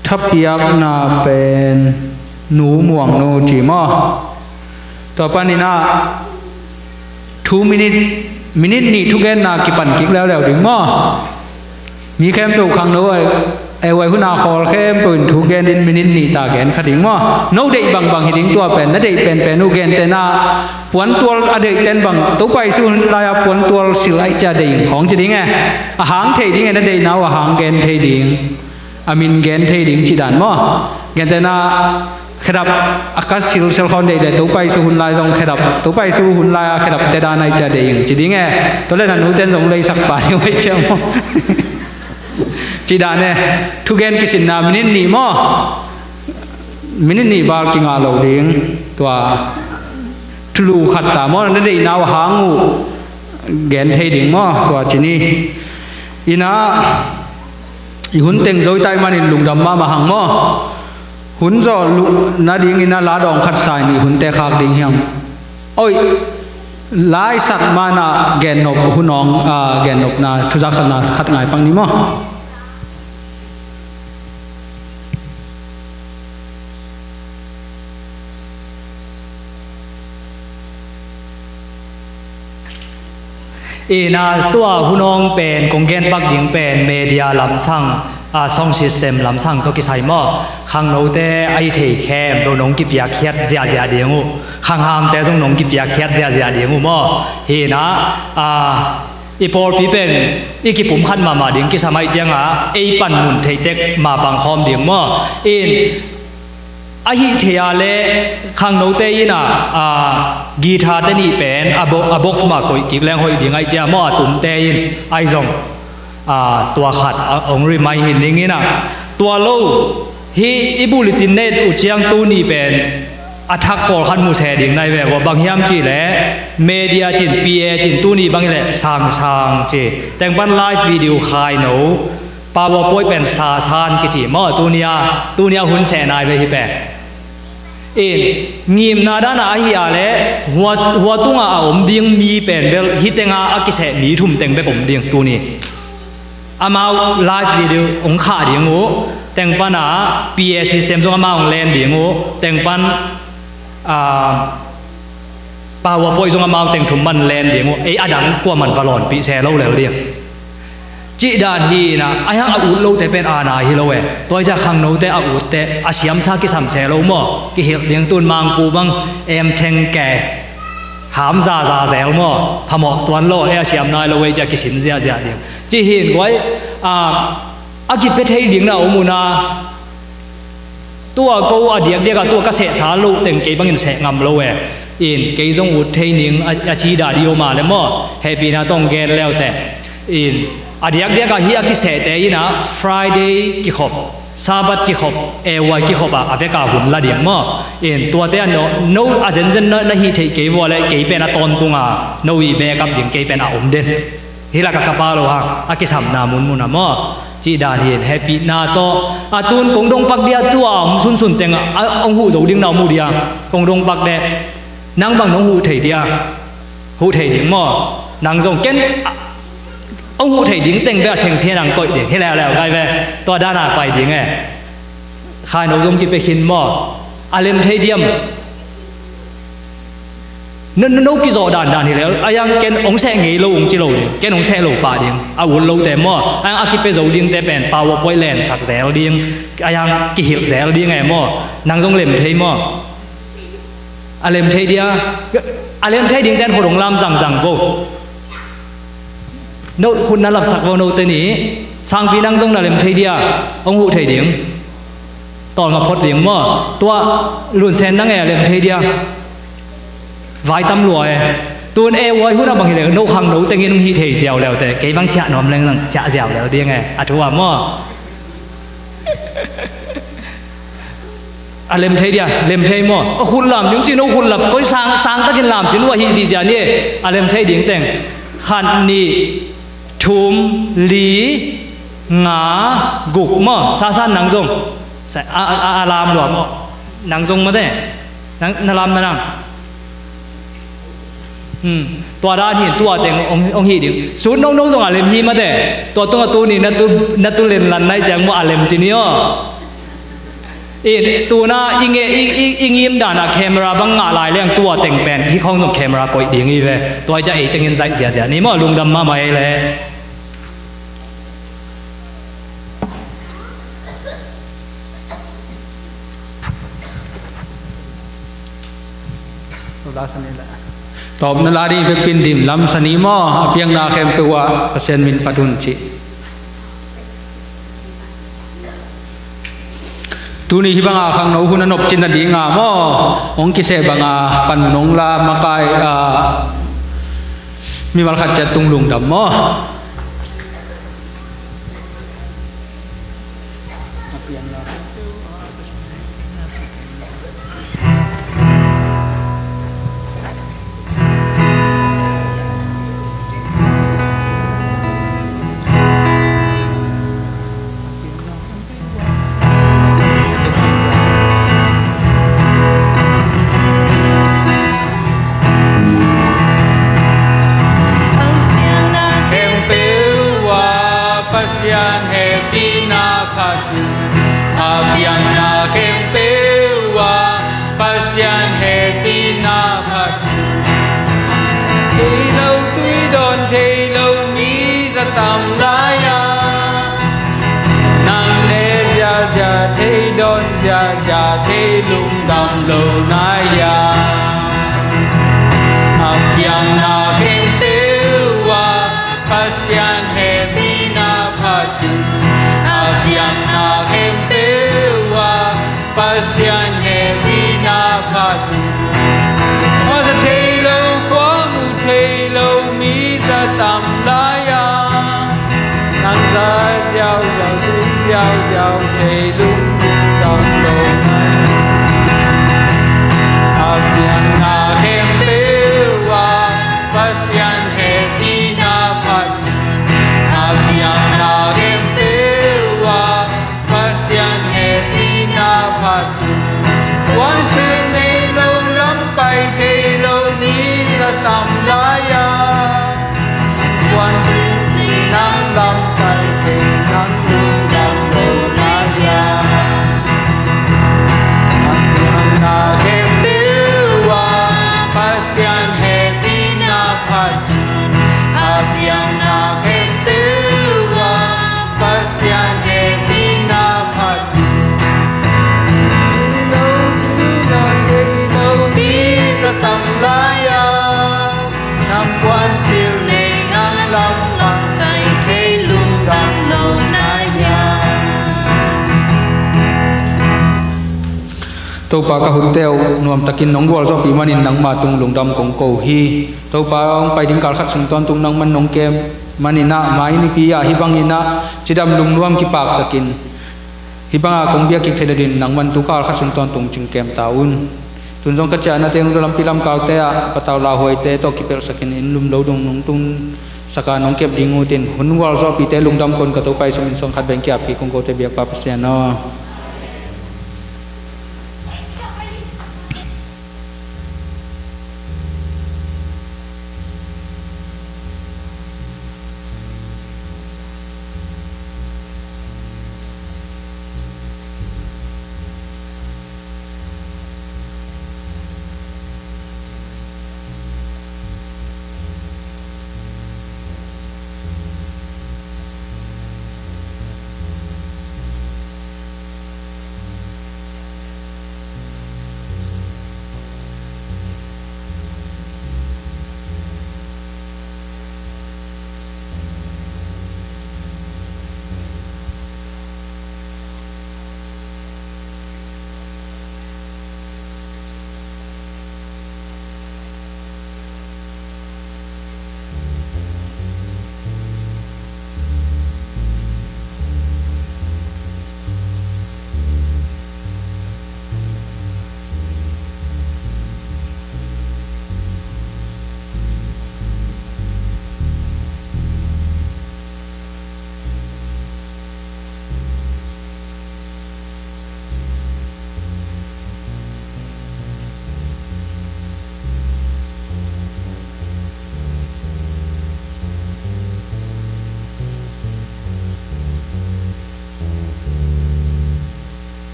Thapiakna pen Nu Muang Nu ci maw. Tua panin ah Two minute, minute nih thugenna kipan kik leuleu ding maw. Mi khempeuh khangno a Ei, huai hun a khawl khempeuh in thu gen in minute nih ta gen kha ding maw? No deih bangbang hi ding tua pen, na deih penpen uh gentehna, puantual a deih ten bang, Topa Jesu hun lai-a puantual sil ahih ciang deih ing khawng ci ding e. A hang thei ding e, na deihna uh a hang gen thei ding. A min gen thei ding cih dan maw? Gentehna, khedap a ka silsel khawng deih leh Topa Jesu hun lai zong khedap, Topa Jesu hun lai-a khedap te dan ahih ciang deih ing ci ding e. Tua leh na nu ten zong leisak pah ding uh ahih ciang maw? Cih dan e, thugen kisinna minute nih maw? Minute nih val kingah lo ding. Tua thulu khat ta maw, na deihna uh a hang uh gen thei ding maw? Tua ci ni. Ina, i hun teng zo i tai manin lungdam mahmah hang maw? Hun zawh luh nadingin a la dawng khat sa in i hunte khak ding hiam? Oi, laisak mana gennop hun awng, a, gennopna thuzaksakna khat ngai pak ni maw? Ina, tua hun awng pen kong gen pak ding pen media lamsang, a, sound system lamsang tawh kisai maw? Khangnote a hi thei khempeuh nong kipiakkhiat ziahziah ding uh. Khanghamte zong nong kipiakkhiat ziahziah ding uh maw? Hina, a, i pawlpi pen i kipumkhat mahmah ding kisam ahih cianga ei panmun theitek mapang khawm ding maw? In, a hih thei a le khangnote ina, a, guitar te nih pen a bo-, a box mah koih kik leng hoih ding ahih ciang maw, a tumte in ahi zong, a, tua khat, a, hong remind hi ning ina. Tua lo, hih i bulletin net uh ciang tuni pen a thak pawlkhat mu se ding nai ve. Bang hiam cih leh media cin, P A cin, tuni bang hi leh sangsang ci, tengpan live video khaino, PowerPoint pen sasan kici maw, tunia, tunia hun seh nai ve hi pen. In, ngimna dana ahi a le, hua, hua tunga a om ding mi pen bel hih tenga a kiseh mi thum teng bek om ding tuni. Amau live video hong khah ding uh, tengpana P A system zong amau hong len ding uh, tengpan, a, PowerPoint zong amau teng thum man len ding uh, ei adang kuaman va lawnpih se lo lel ding. Cih dan hi ina, a hiang a ut lote pen aana hi lo e. Tua hi ciah khangnote a utte, a siamsa kisam se lo maw? Kihilh ding tun mangpu bang, em theng ke, ham zaza zel maw? Phamawh tuan lo, ei a siam nai lo ei ciah kisin ziahziah ding. Cih hin guai, a, a kipia thei ding na om una, tua ko a diakdiak ah tua ka sehsa loh teng kei bangin seh ngam lo e. In kei zong ut thei ning a, a ci dah di om a le maw? Hehpihna tawh gen leute. In a diakdiak ah hih a kisehte ina Friday kikhop, Sabbath kikhop, A Y kikhop ah a veka hun la ding maw? In tuate a no, no a zenzen na, na hih theih kei vua le kei pen a tawntunga no i backup ding kei pen a om den. Hih laka ka pa lo hang a kisamna munmun a maw? Cih dan hin hehpihna tawh a tun kong dong pak dia tua a om sunsun teng a, a hong huh zo ding na om uh dia. Kong dong pak deh. Nang bang nong huh thei dia? Huh thei ding maw? Nang zong ken a, hong huh thei ding teng bek a thengsia nang koih ding. Hi leuleu kai ve. Tua dana pai ding e. Khaino zong kipia khin maw? A lem thei diam? No, no, no kizawh dandan hi lel a, a hiang ken hong seh ngei lo hong ci lo ding, ken hong seh lo pah ding. A ut lote maw, a hiang a kipia zo dingte pen PowerPoint lensak zel ding, a hiang kihilh zel ding e maw? Nang zong lem thei maw? A lem thei dia, a lem thei dingte in khut hong lam zangzang vo. No khut na lapsak vo note ni, sangpi nang zong na lem thei dia, hong huh thei ding. Tawlnga phot ding maw? Tua lunsen nang e a lem thei dia. Vai tam lua e. Tun e uai hun a bang hi le no khangno tengin hong hih thei ziau leute. Kei bang ciah nuam leng zang ciah ziau leu ding e. A thu a maw? A lem thei dia, lem thei maw? A khut lam ding ci no khut lap koi sang, sang takin lam sin uh a hih zihziah ni e. A lem thei ding teng. Khat, nih, thum, li, nga, guk maw? Sasan nang zong. Sa, a, a, a, a lam lua maw? Nang zong mate. Nang, na lam na nang. Hmm. Tua dan hin tua teng hong, hong hih ding. Sut no no zong a lem hi mate. Tua tunga tuni na tu, na tu len lan nai ciang maw a lem ci ni aw. In, tuna i nge, i, i, i ngim dana camera bang ngah lai leng tua teng pen hih khawng zong camera koih ding hi ve. Tua hi ciah ei tengin zaih ziazia ni maw, lungdam mahmah ei le. Tawpna la ding i pepin dim lamsa ni maw, a piangna khempeuh ah Pasian min phat un cih. Tuni hih banga khangno hun a nopcin nadinga maw, hong kiseh banga pan nong la makai a, mimal khat ciat tung lungdam maw. A piangna khempeuh ah Pasian hehpihna phat un. A piangna khempeuh ah Pasian hehpihna phat un. Thei lo tui dawn thei lo mi za tam lai-a, nang ne ziahziah, thei dawn ziahziah, thei lungdam lo na hiam? A piangna khempeuh ah Pasian hehpihna phat un. A piangna khempeuh ah Pasian hehpihna phat un. Khuaza thei lo, khua mu thei lo mi za tam lai-a, nang za ziauziau, tui ziauziau, thei lungdam lo na hiam? A piangna khempeuh ah Pasian hehpihna phat un. A piangna khempeuh ah Pasian hehpihna phat un. Puansilh nei lo, lam pai thei lo mi za tam lai-a, puansilh nei nang, lam pai thei nang, lungdam lo na hiam? A piangna khempeuh ah Pasian hehpihna phat un. A piangna khempeuh ah Pasian hehpihna phat un. Thei lo, thei lo mi za tam lai-a, nang puansilh nei nang, lam pai thei lungdam lo na hiam? Topa, ka hutte uh nuamtakin nong gualzawhpih manin nangma tung lungdam kong ko hi. Topa, hong pai ding kal khat sung tawntung nangman nong kem manin ah, mai nipi ah hih bangin ah cidam lungnuam kipaktakin hih banga kong biak kik theih nadingin nangman tu kal khat sung tawntung cing kem ta un. Tun zong ka ciahnate, hong lampi lamkalte ah patau lauhuaite tawh kipelhsakin inn lum lo dong nong tungsak a nong kep ding utin, hun gualzawhpihte lungdam kon ka Topa Jesuh min suang khat bek in ki-ap hi kong kote biakpa Pasian aw.